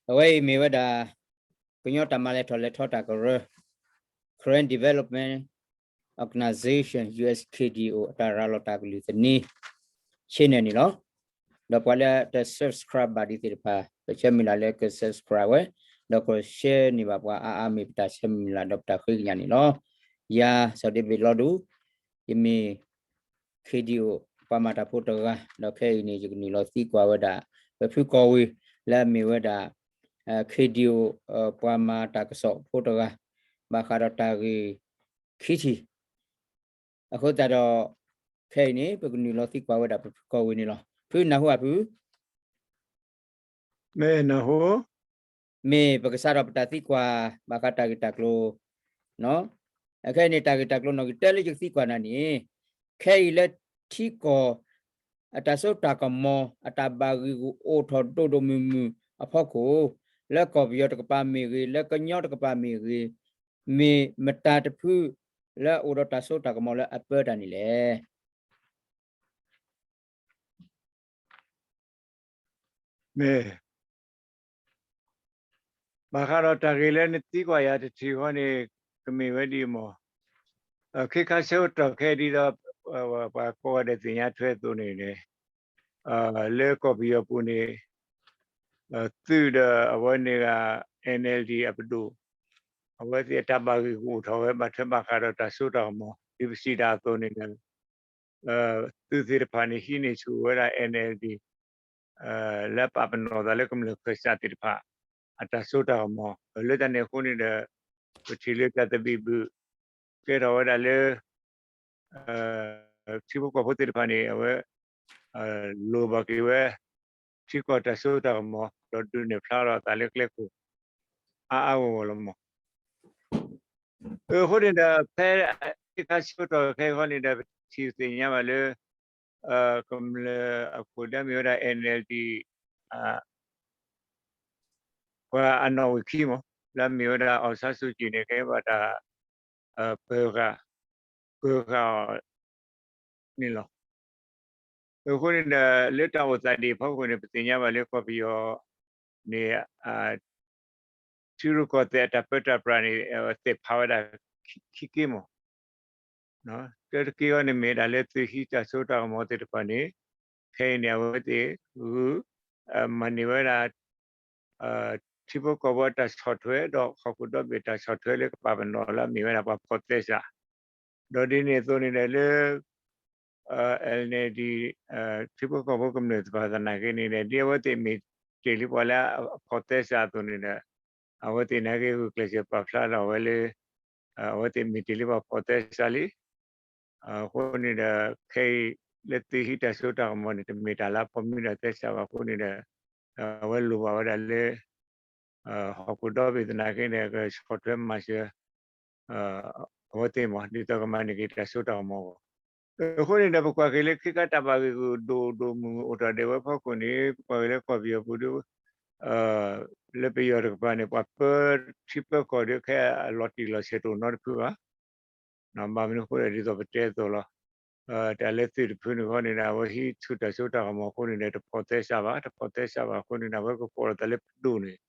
အဝဲအံၤမ့ၢ်ဝဲဒၣ် ကညီတၢ်မၤလဲၤထီၣ်လဲၤထီတၢ်ကရၢ Karen Development Organization, U S K D O အတၢ်ရၤလီၤတၢ်ကလုၢ်သန့ channel န့ၣ်လီၤ. ဒီးပှၤလၢတ subscribe ဘၣ်ဒံးသ့ၣ်တဖၣ် ပဆၢမုၢ်လၢ်လၢက subscribe ဝဲ, ဒီးက share န့ၢ်ဘၣ်ပှၤအါအါမ့ၢ်ပတၢ်ဆၢမုၢ်လၢ် ဒီးပတၢ်ဃ့ကညးန့ၣ်လီၤ. ယၤ စီၤဒ့ဘ့ၣ်လီၤဒူ ယမ့ၢ် K D O ပှၤမၤတၢ်ဖိတဂၤ, ဒီးခဲအံၤန့ၣ် ယကနုာ်လီၤသံကွၢ်ဝဲဒၣ် ပဖုကီၢ်ဝ့ၢ် လၢအမ့ၢ်ဝဲဒၣ် K D O ပှၤမၤတၢ်ကစီၣ်ဖိတဂၤ ဘၣ်ဃးဒီးတၢ်ဂ့ၢ်ခံထံၣ်, အဃိသတးဒီး ခဲအံၤန့ၣ် ပကနုာ်လီၤသံကွၢ်ဝဲဒၣ်ပဖုကီၢ်ဝ့ၢ်န့ၣ်လီၤ. ဖုနၢ်ဟူဧါဖု မ့ၢ်နၢ်ဟူ, မ့ၢ်ပကစးထီၣ်ပတၢ်သံကွၢ် ဘၣ်ဃးတၢ်ဂ့ၢ်တၢ်ကျိၤ, အခဲအံၤန့ၣ် တၢ်ဂ့ၢ်တၢ်ကျိၤနီၣ်ဂံၢ်တၢလၢယကသံကွၢ်နၤန့ၣ်, ခဲအံၤလၢထံကီၢ် အတၢ်စိတၢ်ကမီၤ အတၢ်ဘၣ်ဂံာ်ဂူာ်အိၣ်ထီၣ်ဒိၣ်ဒိၣ်မုၢ်မုၢ်အဖီခိၣ်, လၢကီၢ်ပယီၤတကပၤမ့ၢ်ဂ့ၤ, လၢကညီတကပၤမ့ၢ်ဂ့ၤ, မ့ၢ်မတၤတဖု လၢအအိၣ်ဒီးတၢ်စိတၢ်ကမီၤလၢအပၢတၢ်န့ၣ်လဲၣ်. မ့ၢ် ဘၣ်ဃးဒီးတၢ်ဂ့ၢ်လၢနသံကွၢ်ယၤတထံၣ်ဃီန့ၣ်, ကမ့ၢ်ဝဲဒ်အံၤမး, ခ့ခါဆၢကတီၢ်ခဲအံၤဒ်သိး ပှၤကိးဂၤဒဲးသ့ၣ်ညါထွဲအသိးန့ၣ်န့ၣ်, လၢကီၢ်ပယီၤပူၤန့ၣ် သုးဒီးအဝဲန့ၣ်ဂ့ၤ N L D အပဒိၣ်, အဝဲသ့ၣ်အတၢ်ဘၣ်ဂံာ်ကအိၣ်ထီၣ်ဝဲ ဘၣ်ထွဲဘၣ်ဃးဒီးတၢ်စိတၢ်ကမီၤ ဒ်ပစံးတၢ်အသိးန့ၣ်ဒီး သုးသ့ၣ်တဖၣ်န့ၣ် ဟံးန့ၢ်ဆူၣ်ဝဲဒၣ် N L D လၢပာ်ပနီၣ်သးလၢကမျၢၢ်ခၢၣ်စးသ့ၣ်တဖၣ် အတၢ်စိတၢ်ကမီၤ, လၢတၢ်န့ၣ်အဃိန့ၣ်ဒီး ပထံၣ်လၢတၢ်သဘံၣ်ဘုၣ် ကဲထီၣ်ဝဲဒၣ်လၢ ထံဖိကီၢ်ဖိသ့ၣ်တဖၣ်န့ၣ် အဝဲ လိၣ်ဘၣ်က့ၤဝဲ ထံကီၢ်တၢ်စိတၢ်ကမီၤ ဒီးဒုးနဲၣ်ဖျါထီၣ်အသးလၢကျဲခိၣ် အါအါဂီၢ်ဂီၢ်လီၤမး. အဃိန့ၣ်ဒီး ဖဲခါဆၢကတီၢ်ခဲအံၤဃီန့ၣ်ဒီး ပထံၣ်သ့ၣ်ညါဘၣ်လၢ ကမျၢၢ်အခိၣ်ဒၢမ့ၢ်ဝဲဒၣ် N L D ပှၤအနီၣ်ဝံာ်ခံမး လၢအမ့ၢ်ဝဲဒၣ် အောင်ဆန်းစုကြည် န့ၣ် ကဲဘၣ်တၢ် ပၢၤဃာ် ပၢၤဃာ်အီၤန့ၣ်လီၤ. အဃိန့ၣ်ဒီး လၢတၢ်အိၣ်သးဒ်အံၤအဖီခိၣ်န့ၣ် ပသ့ၣ်ညါဘၣ်လၢကီၢ်ပယီၤန့ၣ် ထံရူၢ်ကီၢ်သဲးအတၢ်ပၢတၢ်ပြးန့ၣ် သ့ၣ်ဖးဝဲဒၣ်ခံက့မး. တၢတက့ၢ်အံၤန့ၣ် မ့ၢ်ဒၣ်လၢသုးဟံးတၢ်စိတၢ်ကမီၤသ့ၣ်တဖၣ်န့ၣ် ခဲအံၤန့ၣ် အဝဲသ့ၣ်ဂုာ် မၤန့ၢ်ဝဲဒၣ် ထံဖိကီၢ်ဖိအတၢ်ဆီၣ်ထွဲ ဒီးဟီၣ်ခိၣ်ဒီဘ့ၣ်တၢ်ဆီၣ်ထွဲလၢကပာ်ပနီၣ်လၢအမ့ၢ်ဝဲဒၣ် ပှၤဖီၣ်သဲစး, ဒီးဒ်န့ၣ်အသိးန့ၣ်ဒီးလၢ N L D ထံဖိကီၢ်ဖိကမျၢၢ်သ့ၣ်တဖၣ်သနာ်က့န့ၣ်ဒီး ဒ်အဝဲသ့ၣ်မ့ၢ်တ့ၢ်လံပှၤလၢအဖီၣ်သဲစးအသိးန့ၣ်ဒီး အဝဲသ့ၣ်နာ်က့ဂုာ်ကျဲးစၢးပာ်ဖျါလီၤဝဲလၢ အဝဲသ့ၣ်မ့ၢ်တ့ၢ်လံပှၤဖီၣ်သဲစးလံ. အဃိန့ၣ်ဒီး ခဲအံၤလၢသုးဟံးတၢ်စိတၢ်ကမီၤန့ၣ် တမ့ၢ်တၢ်လၢအဖီၣ်မံဒီးသဲစးဘၣ်အဃိန့ၣ်ဒီး အဝဲလိၣ်ဘၣ်ဝဲဒၣ်လၢ ဟီၣ်ခိၣ်ဒီဘ့ၣ်သနာ်က့န့ၣ် ကဆီၣ်ထွဲမၤစၢၤ အဝဲသ့ၣ်မး ဒ်သိးကမၤန့ၢ်က့ၤတၢ်စိတၢ်ကမီၤအဂီၢ်. အဃိန့ၣ်ဒီး ပကွၢ်က့ၤလၢခ့ခါတၢ်ဘၣ်ဂ့ၢ်ဂုာ်ဒိၣ်ဒိၣ်မုၢ်မုၢ်အိၣ်ထီၣ်ဒဲးဝဲအဖီခိၣ်န့ၣ် ပကွၢ်က့ၤလၢကီၢ်ပယီၤပူၤဒီး လၢပယီၤတကပၤန့ၣ် ပှၤပၢထံပၢကီၢ်ဒီး ခဲအလီၤတံၢ်လီၤဆဲးတအိၣ်နီတဖုဘၣ်. ဘၣ်မနုၤအဃိဒီး ဒ်သိးပတဲအသိးလီၤ. တၢ်လၢသုးတဖုန့ၣ်အဂီၢ်န့ၣ်ဒီး အဝဲဟံးဆူၣ်တၢ်စိတၢ်ကမီၤအဃိန့ၣ်ဒီး တဖီၣ်သဲစးဘၣ်, တဖီၣ်သဲစးဘၣ်အဃိန့ၣ်ဒီး အဝဲကကိးလီၤသးလၢပဒိၣ်န့ၣ်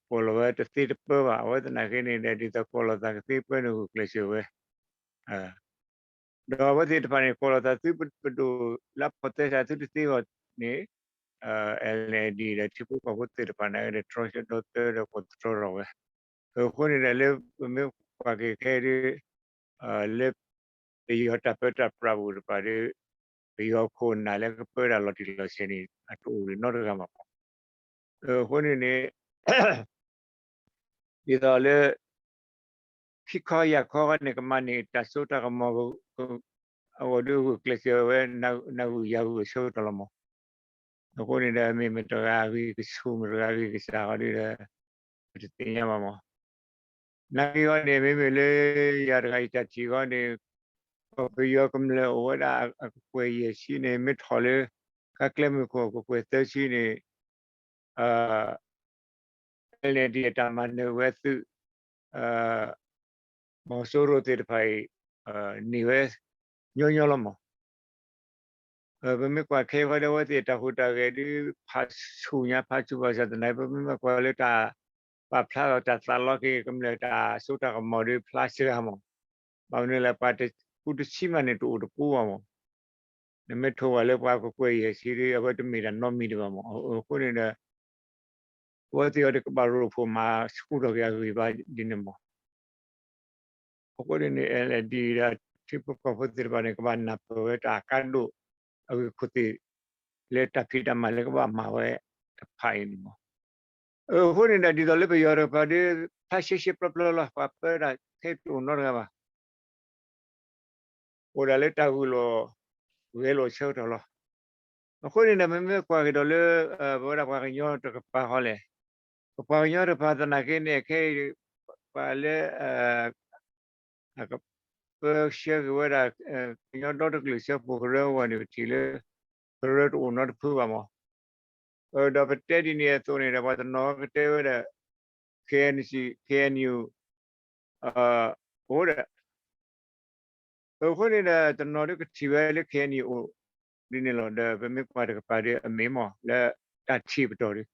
ကိးလီၤဝဲတသ့တပၢဘၣ်. အဝဲသနာ်က့န့ၣ်ဒီး ဒ်သိးကိးလီၤသးကသ့ပၢန့ၣ်ဂုာ်ကျဲးစၢးဝဲ ဒီးအဝဲသ့ၣ်တဖၣ်န့ၣ် ကိးလီၤသးသုပဒိၣ်လၢဖီၣ်သဲစးသုတသ့အဂီၢ်န့ၣ် N L D ဒီးထံဖိကီၢ်ဖိသ့ၣ်တဖၣ်န့ၣ်ဒီး တြီဆၢဒီသၢဒီးကိးသတြီထီၣ်ဝဲ. အဃိန့ၣ်ဒီးလၢပမ့ၢ်ကွၢ်က့ၤခဲအံၤဒီး လၢပယီၤတၢ်ပၢတၢ်ပြးပူၤတဖၣ်ဒီး ပယီၤခိၣ်နၢ်လၢကပၢတၢ်လီၤတံၢ်လီၤဆဲးန့ၣ် အတအိၣ်နီတဂၤမး. အဃိန့ၣ်န့ၣ် ဒ်သိးလၢ ခံခီယၢ်ခီန့ၣ် ကမၤန့ၢ်တၢ်စိတၢ်ကမီၤ အဂီၢ်ဒီးဂုာ်ကျဲးစၢးဝဲ နဂုာ်ယၤဂုာ်အဆၢကတီၢ်လီၤမး. အဃိန့ၣ်ဒီး မ့ၢ်မတဂၤဂ့ၤကဆူၣ် မတဂၤဂ့ၤကစၢ်ဃီဒီး ပတသ့ၣ်ညါဘၣ်မး. နာ်က့အဂီၢ်န့ၣ် မ့မ့ၢ်လၢယၤတဂၤယတၢ်ထံၣ်အဂီၢ်န့ၣ် ကီၢ်ပယီၤကမျၢၢ်အိၣ်ဝဲဒၣ်အကကွဲၢ်ယဲၢ်ဆံန့ၣ် မ့ၢ်ထီၣ်လၢ ကါကျဲမုၢ်ခိၣ်အကကွဲၢ်သၢဆံန့ၣ် N L D အတၢ်မၤနၢၤဝဲသုး မီၤစိရိၤသ့ၣ်တဖၣ်အံၤ န့ၢ်ဝဲညီညီလီၤမး. ပမ့ၢ်ကွၢ်ခဲအံၤဃီဒီး အဝဲသ့ၣ်တၢ်ဟူးတၢ်ဂဲၤဒုး ဖးဆူၣ်ညါဖးဆူၣ်ဘၣ်ဆၣ်သနာ်က့ ပမ့ၢ်ဘၣ်ကွၢ်လၢတၢ်ပာ်ဖျါထီၣ် တၢ်သးလီက့ၤကမျၢၢ်တၢ်စိတၢ်ကမီၤဒုးဖျါစှၤမး, ဘၣ်မနုၤလဲၣ် ပှၤတကူတဆံမးန့ၣ် တအိၣ်တပူၤဘၣ်မး, နမ့ၢ်ထိၣ်ဝဲလၢပှၤကကွဲၢ်ယဲၢ်ဆံဒီး အဝဲတမ့ၢ်တၢ်နီတမံၤဒံးဘၣ်မး, အဃိန့ၣ်ဒီး အဝဲသ့ၣ်အံၤဒီးကဘၣ်ရိၣ်ဖှိၣ်မၤဆူၣ်ထီၣ်က့ၤအဂံၢ်ဘါဒ်န့ၣ်မး. အဃိန့ၣ်န့ၣ် အဲလ်ဒီး ထံဖိကီၢ်ဖိသ့ၣ်တဖၣ်န့ၣ် ကဘၣ်နၢ်ပၢၢ်ဝဲတၢ်ကါဒိၣ် အဂ့ၢ်ခိၣ်သ့ၣ် လၢတၢ်ဖံးတၢ်မၤလၢကဘၣ်မၤဝဲတဖၣ်အံၤန့ၣ်မး. အဃိန့ၣ်ဒီး ဒ်သိးလၢပယီၤတကပၤဒီး ဖျါရှဲရှဲပျီပျီလီၤ, ပှၤပၢတၢ်ခဲတအိၣ်နီတဂၤဘၣ် အိၣ်ဒၣ်လၢတၢ်ဂုာ်လိာ်ဂဲၤလိာ်ဆၢကတီၢ်လီၤ. အဃိန့ၣ်ဒီး မ့မ့ၢ်ကွၢ်က့ၤဒီးလၢ ပဝဲဒၣ်ပှၤကညီတကပၤဃီလဲၣ်, ပပှၤကညီတကပၤသနာ်က့န့ၣ် ခဲအံၤ ပှၤလၢ အကပၢဆှၢက့ၤဝဲဒၣ် ကညီဒီတကလုာ်စၢဖှိၣ်ကရၢအဂီၢ်န့ၣ် ပထံၣ်လၢ ကရၢတအိၣ်နီတဖုဘၣ်မး. ဒီးပတဲဒ်န့ၣ်အသိးန့ၣ်ဒီး ပှၤတနီၤကတဲဝဲဒၣ် K N C, K N U အိၣ်ဒီး အဃိန့ၣ်ဒီး တနီၤဒုးကထံၣ်ဝဲလၢ K N U အိၣ်ဒ်န့ၣ်လီၤ. ဒီးပမ့ၢ်ကွၢ်တကပၤဒီးအမ့ၢ်မး လၢတၢ်ထံၣ်ပတီၢ်ဒီး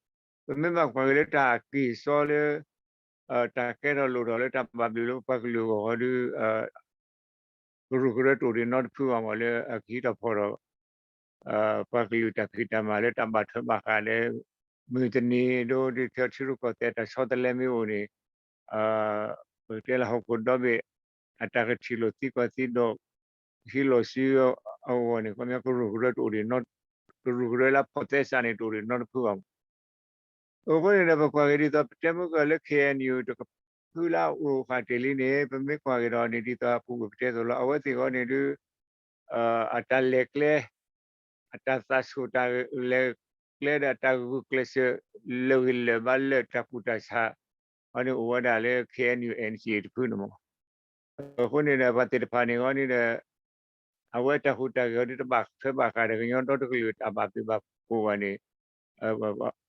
ပမ့ၢ်ဘၣ်ကွၢ်က့ၤလၢတၢ်က့ၢ်စီလၢ တၢ်ကဲထီၣ်လိၣ်ထီၣ်လၢတၢ်ဘၣ်ဘျုးလၢပပှၤကလုာ်အဂီၢ်ဃီဒီး ကရူၢ်ကရၢတအိၣ်ဒံးနီတဖုဘၣ်မး လၢအကဟံးထီၣ်ဖီၣ်ထီၣ် ပှၤကလုာ်တၢ်ဖံးတၢ်မၤလၢတၢ်ဘၣ်ထွဲဘၣ်ဃးလၢ မုၢ်တနံၤဒိဒ်ထၢထံရူၢ်ကီၢ်သဲးတၢ်ဆီတလဲမ့ၢ်အိၣ်န့ၣ် ပကတဲလၢဟီၣ်ခိၣ်ဒီဘ့ၣ် အတၢ်ကထံၣ်လိာ်သံကွၢ်သံဒိး ဟံးလိာ်စုအဂီၢ်န့ၣ် ခီပညီကရူၢ်ကရၢတအိၣ်ဒံး ကရူၢ်ကရၢလၢဖီၣ်သဲစးန့ၣ် တအိၣ်ဒံးနီတဖုဘၣ်မး. အဃိန့ၣ်ဒီး ပကွၢ်က့ၤဒ်သိး ပတဲမုၢ်ကၢၢ်လၢ K N U တကဖုလၢအအိၣ်ဃာ်တ့ၢ်လံန့ၣ် ပမ့ၢ်ကွၢ်က့ၤဒီးန့ၣ် ဒ်သိးအပူၤကွံာ်ပတဲအသိးလီၤ. အဝဲသ့ၣ်အဂီၢ်န့ၣ်ဒုး အတၢ်လဲၤကျဲ အတၢ်သးဆူၣ်တၢ်လဲၤကျဲဒီးအတၢ်ဂုာ်ကျဲးစၢးလၢာ်ဂံၢ်လၢာ်ဘါလၢာ်တၢ်ကူၣ်တၢ်ဆး အန့ၣ်အိၣ်ဝဲဒၣ်လၢ K N U N C A တဖုန့ၣ်မး. အဃိန့ၣ်ဒီး ပှၤသ့ၣ်တဖၣ်န့ၣ်အဂီၢ်န့ၣ်ဒီး အဝဲတၢ်ဟူးတၢ်ဂဲၤအီၤဒ်တဘၣ်ထွဲဘၣ်ဃးဒီးကညီဒီတကလုာ်တၢ်ဘၣ်ဘျုးဘၣ်ဖှိၣ်ဘၣ်န့ၣ်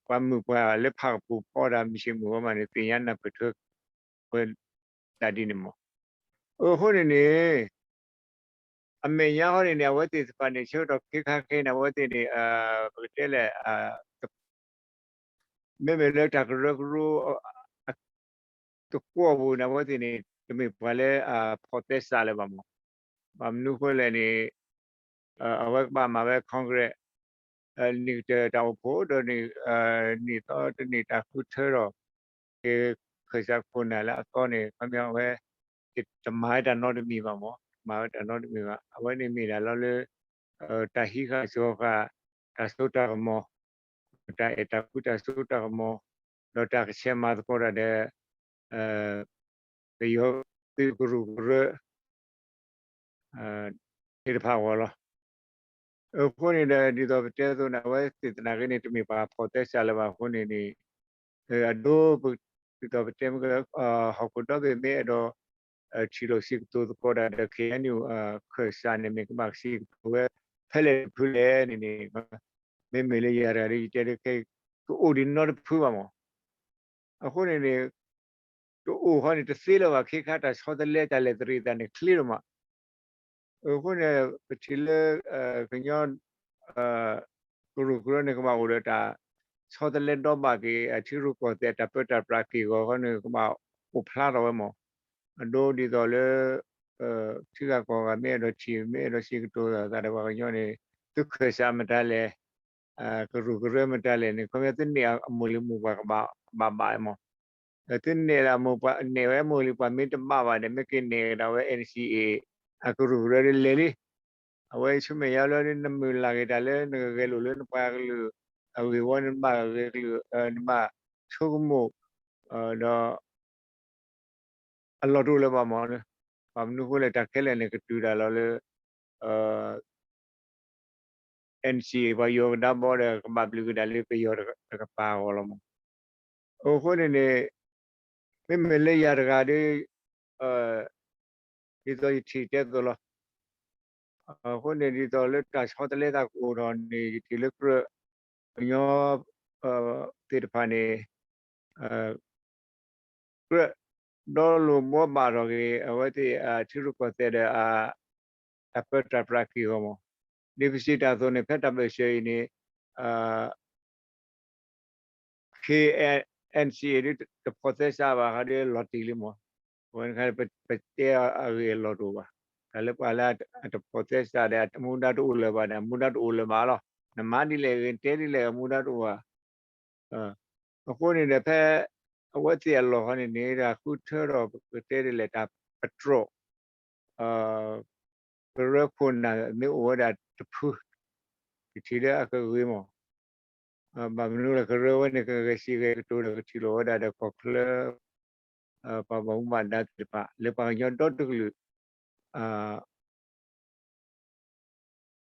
ပှၤမုၢ်ပှၢ်လၢဖၣ်ကပူၤဖီၣ်တၢ်မုၢ်ဆ့ၣ်မုၢ်ဂီၢ်မးန့ၣ် သ့ၣ်ညါနၢ်ပၢၢ်ထွဲဝဲဒၣ်ဒ်န့ၣ်မး. အဃိန့ၣ်န့ၣ် အမဲာ်ညါဃီန့ၣ်န့ၣ် အဝဲသ့ၣ်တဖၣ်န့ၣ် ဆၢကတီၢ်ခဲခါခဲအံၤန့ၣ် အဝဲသ့ၣ်န့ၣ် ပကတဲလဲၣ် မ့မ့ၢ်လၢတၢ်ကရၢကရိ တကွီၢ်ပူၤန့ၣ် အဝဲသ့ၣ်န့ၣ် တမ့ၢ်ပှၤလၢအဖီၣ်သဲစးလၢၤဘၣ်မး. ဘၣ်မနုၤဃိလဲၣ်န့ၣ် အဝဲကဘၣ်မၤဝဲ Congress န့ၣ်ကတၢၢ်တၢ်အိၣ်ဖှိၣ်ဒီးန့ၣ် န့ၢ်သီတန့ၢ်တၢ်ဃုထၢထီၣ်က့ၤ ခၢၣ်စးခိၣ်နၢ်လၢအသီန့ၣ် ခီပညီအဝဲ တမၤဝဲတၢ်နီတမံၤဘၣ်မး, တမၤဝဲတၢ်နီတမံၤဘၣ်. အဝဲန့ၣ်မ့ၢ်ဒၣ်လီၤလၢ တၢ်ဟံးဃာ်စီၤဃာ် တၢ်စိတၢ်ကမီၤ, တၢ်အဲၣ်တၢ်ကွံတၢ်စိတၢ်ကမီၤ, ဒီးတၢ်ကဆဲးမၤသကိးတၢ်ဒီး ပယီၤသုးကရူၢ်ကရၢ သ့ၣ်တဖၣ်အဂီၢ်လီၤ. အဃိန့ၣ်ဒီး ဒ်သိးပတဲအသိးန့ၣ် အဝဲသ့ၣ်သနာ်က့န့ၣ် တမ့ၢ်ပှၤဖီၣ်သဲစးလၢၤဘၣ်အဃိန့ၣ်န့ၣ် အဒိ ဒ်သိးပတဲမ့ၢ် ဟီၣ်ခိၣ်ဒီဘ့ၣ်မ့ၢ်အဲၣ်ဒိး ထံၣ်လိာ်စံးကတိၤသကိးတၢ်ဒီး K N U ခၢၣ်စးန့ၣ် မ့ၢ်ကဘၣ်စံးကတိၤဝဲ ဖဲလဲၣ်တဖုလဲၣ်န့ၣ်န့ၣ် မ့မ့ၢ်လၢယၤတဂၤဒီး ယတဲဒ်ခဲ ကအိၣ်ဒံးနီတဖုဘၣ်မး. အဃိန့ၣ်န့ၣ် တအိၣ်ဃီန့ၣ် တသ့လၢၤဘၣ် ခဲခါတၢ်ဆီတလဲတၢ်လဲၤသရံးသးန့ၣ် ချ့လီၤမး. အဃိန့ၣ် ပထံၣ်လၢ ကညီ ကရူၢ်ကရၢန့ၣ် ကဘၣ်အိၣ်ဒီးတၢ်ဆီတလဲဒီဘၣ်က့ၤ အထံရူၢ်ကီၢ်သဲးတၢ်ပၢတၢ်ပြးက့ၢ်ဂီၤဃီန့ၣ် ကဘၣ်အိၣ်ဖျါထီၣ်ဝဲမး. အဒိဒ်သိးလၢ ထံဂၤကီၢ်ဂၤမ့ၢ်အဲၣ်ဒိးထံၣ် မ့ၢ်အဲၣ်ဒိးစံးကတိၤသးဒီးပှၤကညီန့ၣ် သုခၢၣ်စးမတၤလဲၣ် ကရူၢ်ကရၢမတၤလဲၣ်န့ၣ် ခီပညီသုနဲၣ်အမိၢ်လံၤမိၢ်ပှၢ်ကဘၣ်ဘၣ်မး. သုနဲၣ်လၢအမိၢ်ပှၢ် နဲၣ်ဝဲမိၢ်လံၤပှၢ်မ့ၢ်တဘၣ်ဘၣ်ဒီး မ့ၢ်က့ၤနဲၣ်ကဒါဝဲ N C A အကရူၢ်ကရၢဒ်လဲၣ်လံ. အဝဲဆူမဲာ်ညါလၢနမုၢ်လၢ်က့ၤတၢ်လၢနကဂဲၤလိာ်လၢနပှၤကလုာ် အဂ့ၢ်ဝီ နဘၣ်ဂဲၤကလုာ် နဘၣ်ဆိကမိၣ် ဒီး အလီၢ်တအိၣ်လၢၤဘၣ်မး. ဘၣ်မနုၤအဃိလဲၣ် တၢ်ခဲလၢာ်န့ၣ် ကတုၤဒၣ်လီၤလၢ N C A ပှၤယီၤကဒါဘီဒီး ကဘၣ်ဘျုးက့ၤဒၣ်လၢပယီၤတကပၤအဂီၢ်လီၤမး. အဃိန့ၣ်န့ၣ် မ့မ့ၢ်လၢယၤတဂၤဒီး ဒ်သိးယထံၣ်တဲသိးလီၤ. အဃိန့ၣ် ဒ်သိးလၢတၢ်ဆီတလဲသးကအိၣ်ထီၣ်န့ၣ် ယထံၣ်လၢကြၢး ကညီ သ့ၣ်တဖၣ်န့ၣ် ကြၢးဒီလိာ်ဘှီဘၣ်ထီၣ်က့ၤ အဝဲသ့ၣ်အထံရူၢ်ကီၢ်သဲးဒီး တၢ်ပၢတၢ်ပြးက့ၢ်ဂီၤမး. ဒ်ပစံးတၢ်အသိးန့ၣ် ဖဲတၢ်ပၢၢ်ဆၢအံၤန့ၣ် KNCA ဒ်တဖိးသဲစးဘၣ်ဃးဒီးလီၤတံၢ်လံမး, အဝဲန့ၣ်ခါ ပတဲအဂ့ၢ်အလီၢ်တအိၣ်ဘၣ်. တၢ်လၢပှၤလၢအတဖိးသဲစးဒီး အမူဒါတအိၣ်လၢၤဘၣ်ဒီး အမူဒါတအိၣ်လၢၤဘၣ်လီၤ. နမၤဒ်လဲၣ်ဂ့ၤ နတဲဒ်လဲၣ်ဂ့ၤ အမူဒါတအိၣ်ဘၣ်. အဃိန့ၣ်ဒီး ဖဲအဝဲသ့ၣ်အလီၢ်ဃီန့ၣ်န့ၣ် တၢ်ဃုထၢဒီးပကတဲဒ်လဲၣ် တၢ်ပတြီၢ် ကရၢခိၣ်နၢ်မ့ၢ်အိၣ်ဝဲဒၣ်တဖု ကထံၣ်လၢအကဂ့ၤမး, ဘၣ်မနုၤလၢကရၢဝဲန့ၣ် ကဂဲၤစံးဂဲၤကတိၤဒီး ကထံၣ်လိာ်ဝဲဒၣ်ဒီးကီၢ်ချၢ ပှၤဘၣ်မူဘၣ်ဒါသ့ၣ်တဖၣ် လၢပှၤကညီဒီတကလုာ် တၢ်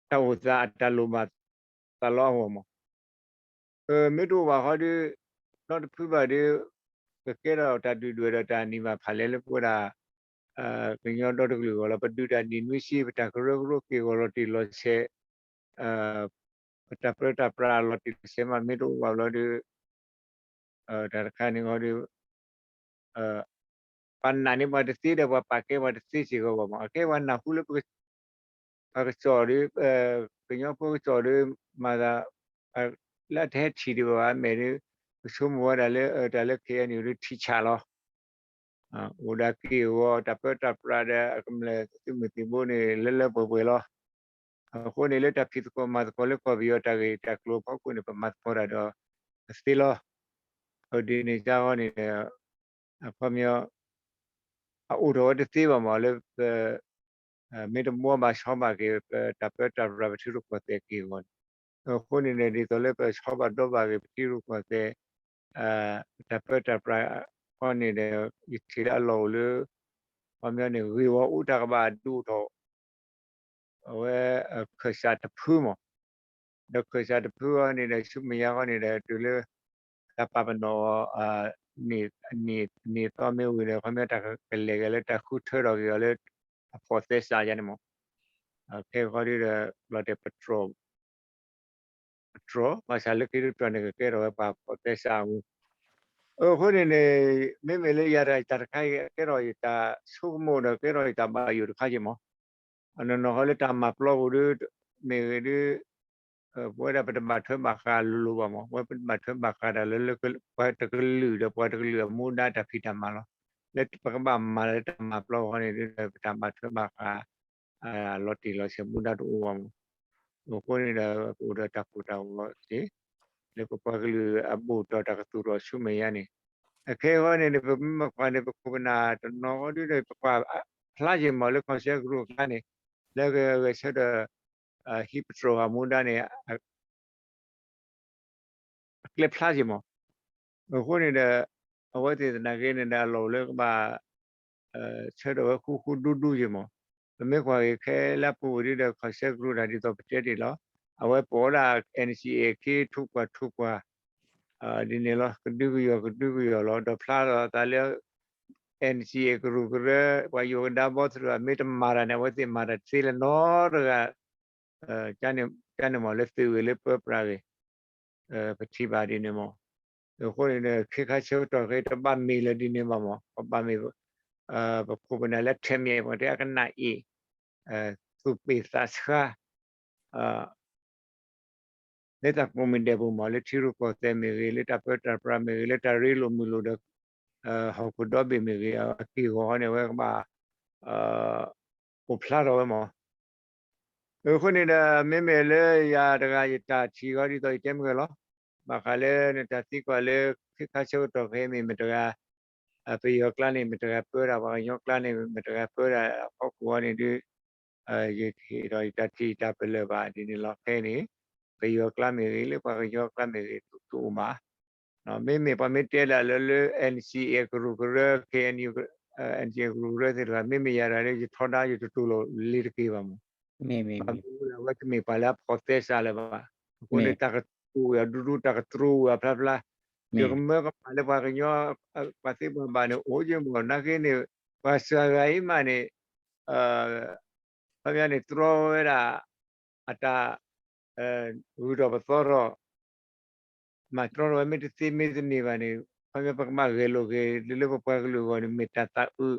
အိၣ်သးအတၢ်လိၣ်ဘၣ်သးလီအဂီၢ်မး. မ့ၢ်တအိၣ်ဘၣ်ဃီဒီး နီတဖုဘၣ်ဒီး ကကဲထီၣ်တၢ်ဒုၣ်ဒွဲၣ်ဒီးတၢ်နံၣ်ဘၣ်ဖးလဲၢ်လၢပဝဲဒၣ် ကညီဒီတကလုာ်အဂီၢ်လီၤ. ပဒုးတၢ်ဒ်နွံဆံ ပတၢ်ကရၢကရိက့ၢ်ဂီၤလီၤတံၢ်လီၤဆဲး ပတၢ်ပၢတၢ်ပြးလီၤတံၢ်လီၤဆဲးမး မ့ၢ်တအိၣ်ဘၣ်ဘျီဒီး တၢ်တခါန့ၣ်ဃီဒီး ပှၤနာ်န့ၢ်ပှၤတသ့ဒီး ပှၤပာ်ကဲပှၤတသ့စ့ၢ်ကီးဘၣ်မး. အကဲပှၤနၢ်ဟူလၢ ပှၤကစီၣ်ဒီး ကညီဖိကစီၣ်ဒီး မၤသး လၢအတဟဲထံၣ်ဒံးဘၣ် အမဲာ်ဒီး ပဆိကမိၣ်ဝဲဒၣ်လၢ တၢ်လၢ KNU ဒီးထံၣ်ဆးလီၤ. အိၣ်ဒီးက့ၢ်ဂီၤတၢ်ပၢတၢ်ပြးဒီး အကမျၢၢ်သုးမုၢ်သံၣ်ဘိန့ၣ် လၢလၢပှဲၤပှဲၤလီၤ. အဃိန့ၣ်လၢတၢ်ဖံးသကိးမၤသကိးလၢကီၢ်ပယီၤတၢ်ဂ့ၢ်တၢ်ကျိၤအဖီခိၣ်န့ၣ် ပမၤသကိးတၢ်ဒီးအသ့လီၤ. ဒ်န့ၣ်အဃိန့ၣ်ဒီး အခီပညီ အအိၣ်ထီၣ်ဝဲတသ့ဘၣ်မးလၢပ မ့ၢ်တဘှီဘၣ်ဆီဘၣ်က့ၤ ပတၢ်ပၢတၢ်ပြးပထံရူၢ်ကီၢ်သဲးက့ၢ်ဂီၤန့ၣ်. အဃိန့ၣ်ဒီး ဒ်သိးလၢပဆီဘၣ်ဒီဘၣ်က့ၤပထံရူၢ်ကီၢ်သဲး တၢ်ပၢတၢ်ပြးဃီန့ၣ်ဒီး ယထံၣ်လၢအလီၢ်အိၣ်လၢ အခီပညီန့ၣ် ဂ့ၢ်ဝီအိၣ်တၢ်ကဘၣ်ဒုးအိၣ်ထီၣ် အဝဲ ခၢၣ်စးတဖုမး, ဒီးခၢၣ်စးတဖုအံၤန့ၣ်ဒီး ဆူမဲာ်ညါဃီန့ၣ်ဒီး တုၤလၢ တၢ်ပာ်ပနီၣ်အီၤ န့ၣ်သီမ့ၢ်ဝံၤဒီး ခီပညီတၢ်ကလဲၤက့ၤလၢတၢ်ဃုထၢထီၣ်က့ၤအီၤလၢ အဖိးသဲစးယါန့ၣ်မး, ခဲဃီဒီး လီၤတဲာ်ပတြီၢ် ပတြီၢ် ဘၣ်ဆၣ်လၢခံတပတြီၢ်န့ၣ် ကကဲထီၣ်ဝဲပှၤဖိးသဲစးအမူ, အဃိန့ၣ်န့ၣ် မ့မ့ၢ်လၢယၤတၢ်တခါအံၤ ကဲထီၣ်ယတၢ်ဆိကမိၣ်ဒီး ကဲထီၣ်ယတၢ်ဘၣ်ယိၣ်တခါက့ၤမး, အနီၢ်နီၢ်ဃီလၢတၢ်မၤပျီပူၤဒီး မ့ၢ်ဂ့ၤဒီး ပဝဲဒၣ်ပတဘၣ်ထွဲဘၣ်ဃးလိၤလိၤဘၣ်မး, ပဝဲပတဘၣ်ထွဲဘၣ်ဃးတၢ်လၢ ပှၤတကလုာ်ဒီးပှၤတကလုာ်အမူဒါတၢ်ဖံးတၢ်မၤလီၤ. လၢပကဘၣ်မၤလၢတၢ်မၤပျီဃီန့ၣ်ဒီး ပတၢ်ဘၣ်ထွဲဘၣ်ဃး လီၤတံၢ်လီၤဆဲးမူဒါတအိၣ်ဘၣ်မး, အဃိန့ၣ်ဒီး ပအိၣ်ဒီးတၢ်ကိၢ်တၢ်ဂီၤက့ၤ လၢပပှၤကလုာ်အဘူးအတီၤတၢ်ကသူၣ်ထီၣ်ဆူမဲာ်ညါန့ၣ်, အခဲအံၤဃီန့ၣ် ပမ့ၢ်ကွၢ်န့ၣ် ပခိၣ်ပနၢ်တနီၤဃီဒီး ပကွၢ်ဖျါက့ၤမးလၢ ခီၣ်စဲကရူၢ်အကျါန့ၣ် လၢကဂဲၤဆၢထၢၣ် ဟံးပတြီၢ်အမူဒါန့ၣ် အကျဲဖျါက့ၤမး, အဃိန့ၣ်ဒီး အဝဲသ့ၣ်သနာ်က့န့ၣ်ဒီး အလီၢ်အိၣ်လၢကဘၣ် ဆၢထၢၣ်ဝဲဃူဃူဒူဒူက့ၤမး, ပမ့ၢ်ကွၢ်က့ၤခဲလၢအပူၤဝဲဒီး ခီၣ်စဲကရူၢ်တၢ်ဒ်သိးပတဲတ့ၢ်လီၤ, အဝဲပိာ်ဝဲဒၣ် NCA ခံထူၣ်ပှၤထူၣ်ပှၤ ဒ်န့ၣ်လီၤ, ကဒုကယီၢ်ကဒုကယီၢ်လီၤ, ဒီးဖျါထီၣ်အသးလၢ NCA ကရူၢ်ကရၢ ပှၤယိၤကဒါဘီသရၣ် မ့ၢ်တမၤတၢ်န့ၣ် အဝဲသ့ၣ်မၤတၢ်တသ့လၢၤနီတဂၤ ကန့ၣ်မးလၢသုးဂ့ၤလၢပၢပြးဂ့ၤ ပထံၣ်ဘၣ်ဒ်န့ၣ်မး, အဃိန့ၣ်ဒီး ခ့ခါဆၢကတီၢ်ခဲအံၤ တဘၣ်မ့ၢ်လၢၤဒ်န့ၣ်ဘၣ်မး, ပဘၣ်မ့ၢ် ပခိၣ်ပနၢ်လၢထဲမ့ၢ်ပှၤတဲအကနၣ်အ့ၣ် သူၣ်ပ့ၢ်သးဆှါ လၢတၢ်ကိးမံၤဒဲးပူၤမး လၢထံရူၢ်ကီၢ်သဲးမ့ၢ်ဂ့ၤ လၢတၢ်ပၢတၢ်ပြးမ့ၢ်ဂ့ၤ လၢတၢ်ရ့လိာ်မုာ်လိာ်ဒီး ဟီၣ်ခိၣ်ဒီဘ့ၣ်မ့ၢ်ဂ့ၤ အက့ၢ်အဂီၤန့ၣ် အဝဲကဘၣ် အိၣ်ဖျါထီၣ်ဝဲမး, အဃိန့ၣ်ဒီး မ့မ့ၢ်လၢယၤတဂၤယတၢ်ထံၣ်ဃီဒ်သိးယတဲမုၢ်ဂဲၤလီၤ, ဘၣ်ဃးလၢနတၢ်သံကွၢ်လၢ ခ့ခါဆၢကတီၢ်ခဲအံၤမ့ၢ်မတဂၤ ပယီၤကျါန့ၣ် မတဂၤပၢတၢ် ပှၤကညီကျါန့ၣ် မတဂၤပၢတၢ်အဖီခိၣ်အံၤန့ၣ်ဒီး ယကဟ့ၣ်ဒီးယတၢ်ထံၣ်တၢ်ပလၢၢ်ဘၣ်ဒ်န့ၣ်လီၤ. ခဲအံၤန့ၣ် ပယီၤကျါမ့ၢ်ဂ့ၤ လၢပှၤကညီကျါမ့ၢ်ဂ့ၤ တအိၣ်ဘၣ်. မ့မ့ၢ်ပှၤမ့ၢ်တဲဒၣ်လၢ လၢ NCA ကရူၢ်ကရၢ KNU NCA ကရူၢ်ကရၢသ့ၣ်တဖၣ် မ့မ့ၢ်ယၤတဂၤဒီး ယထီဒါယတတူၢ်လိာ်လ့ၤတက့ၤဘၣ်မး. ဘၣ်မနုၤလၢအဝဲတမ့ၢ်ပှၤလၢအဖိးသဲစးလၢၤဘၣ်. အဃိန့ၣ် တၢ်ကတိၤဝဲအဒူဒူ တၢ်ကတိၤဝဲအဖျါဖျါ ယကမၢကမၣ်လၢပှၤကညီ ပှၤသ့ပှၤဘၣ်န့ၣ် အိၣ်က့မး နာ်က့န့ၣ် ပှၤစှၤဂၤအံၤမးန့ၣ် ခီပညီန့ၣ် တြီဝဲဒၣ် အတၢ် ဂုၤထီၣ်ပသီထီၣ် မၤတြီထီၣ်ဝဲမ့ၢ်တသ့မ့ၢ်တန့ၢ်ဘၣ်န့ၣ် ခီပညီပကဘၣ်ဂဲၤလိာ်က့ၤ လၢလၢပပှၤကလုာ်အဂီၢ်န့ၣ် မ့ၢ်တၢ်သးအုး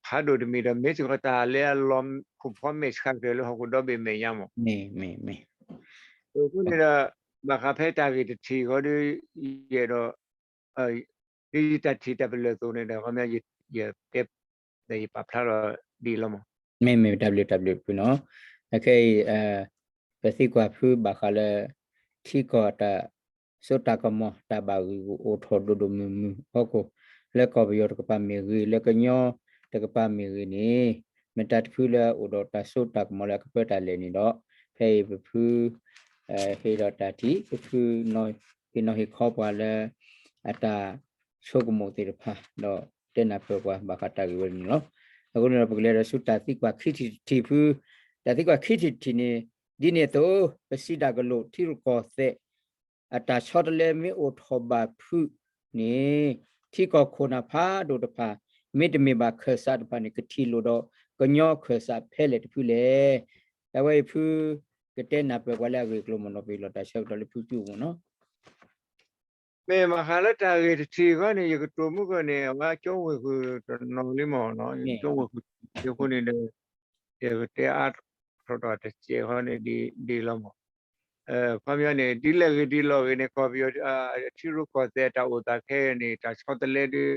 ဖးဒိၣ်တမံၤဒီး မ့ၢ်စ့ၢ်ကီးတၢ်လၢအလီၤခိၣ်ဖီမဲာ်ဆှးကတၢၢ်လၢဟီၣ်ခိၣ်ဒီဘ့ၣ်မဲာ်ညါမး. အဃိန့ၣ်ဒီး ဘၣ်ဃးဖဲတၢ်ဂ့ၢ်တထံၣ်ဃီဒီး ယအဲၣ်ဒိး ဒ်ယတၢ်ထံၣ်တၢ်ပလၢၢ်အသိးန့ၣ်ဒီး ခီပညီ ယတဲ ယပာ်ဖျါလီၤဒ်အံၤလီၤမး. မ့မ့ၢ် W W ဖုနီၤ, အခဲအံၤ ပသံကွၢ်ဖုဘၣ်ဃးလၢ ထံကီၢ်တၢ်စိတၢ်ကမီၤ တၢ်ဘၣ်ဂံၢ်ဂူာ်အိၣ်ထီၣ်ဒိၣ်ဒိၣ်မုၢ်မုၢ်အဖီခိၣ်, လၢကီၢ်ပယီၤတကပၤမ့ၢ်ဂ့ၤ, လၢကညီတကပၤမ့ၢ်ဂ့ၤန့ၣ် မ့ၢ်တၢ်တဖုလၢအအိၣ်ဒီးတၢ်စိတၢ်ကမီၤလၢအကပၢတၢ်လဲၣ်န့ၣ်ဒီး ဖဲအံၤပဖု ဟ့ၣ်ဒီးတၢ်ထံၣ် ပဖု ဟ့ၣ်နီၤဟ့ၣ်ခီပှၤလၢ အတၢ်ဆိကမိၣ်သ့ၣ်တဖၣ် ဒီးတဲနၢ်ပၢၢ်ပှၤဘၣ်ဃးတၢ်ဂ့ၢ်ဝဲန့ၣ်လီၤ. အဃိန့ၣ်ဒီး ပကလဲၤဒီးဆူတၢ်သံကွၢ်ခံထံၣ်တထံၣ်ဖု, တၢ်သံကွၢ်ခံထံၣ်တထံၣ်န့ၣ် ဒ်န့ၣ်အသိး ပစံးတၢ်ကလိာ် ထံရူၢ်ကီၢ်သဲး အတၢ်ဆီတလဲမ့ၢ်အိၣ်ထီၣ်ဘၣ်ဖုးန့ၣ် ထံကီၢ်ခိၣ်နၢ်ဖးဒိၣ်တဖၣ် မ့တမ့ၢ်ဘၣ်ခၢၣ်စးတဖၣ်န့ၣ် ကထံၣ်လိာ်ဒီးကညီခၢၣ်စးဖဲလဲၣ်တဖုလဲၣ်. အဝဲအံၤဖု ကတဲနၢ်ပၢၢ်ပှၤလၢအဂ့ၢ်အကျိၤမ့ၢ်နီၤ ပလီၢ်တၢ်ဆၢကတီၢ်လၢဖုကၠူၣ်မ့ၢ်နီၤ. မ့ၢ်ဘၣ်ဃးလၢတၢ်ဂ့ၢ်တထံၣ်ဃီန့ၣ် ယကတိၤမုၢ်ကီၢ်န့ၣ် အဝဲကၠိဝ့ၢ်ဃုာ်တနီၤလံမ့ၢ်နီၤ, ကၠိဝ့ၢ်ဃုာ်အဃိန့ၣ်ဒီး ယကတဲအါထီၣ်ဒီးတစဲးဃီန့ၣ် ဒ်လီၤမး. ခီပညီန့ၣ် ဒ်လဲၣ်ဂ့ၤဒ်လဲၣ်ဂ့ၤန့ၣ် ကီၢ်ပယီၤ ထံရူၢ်ကီၢ်သဲးတၢ်အိၣ်သးခဲအံၤန့ၣ် တၢ်ဆီတလဲဒ်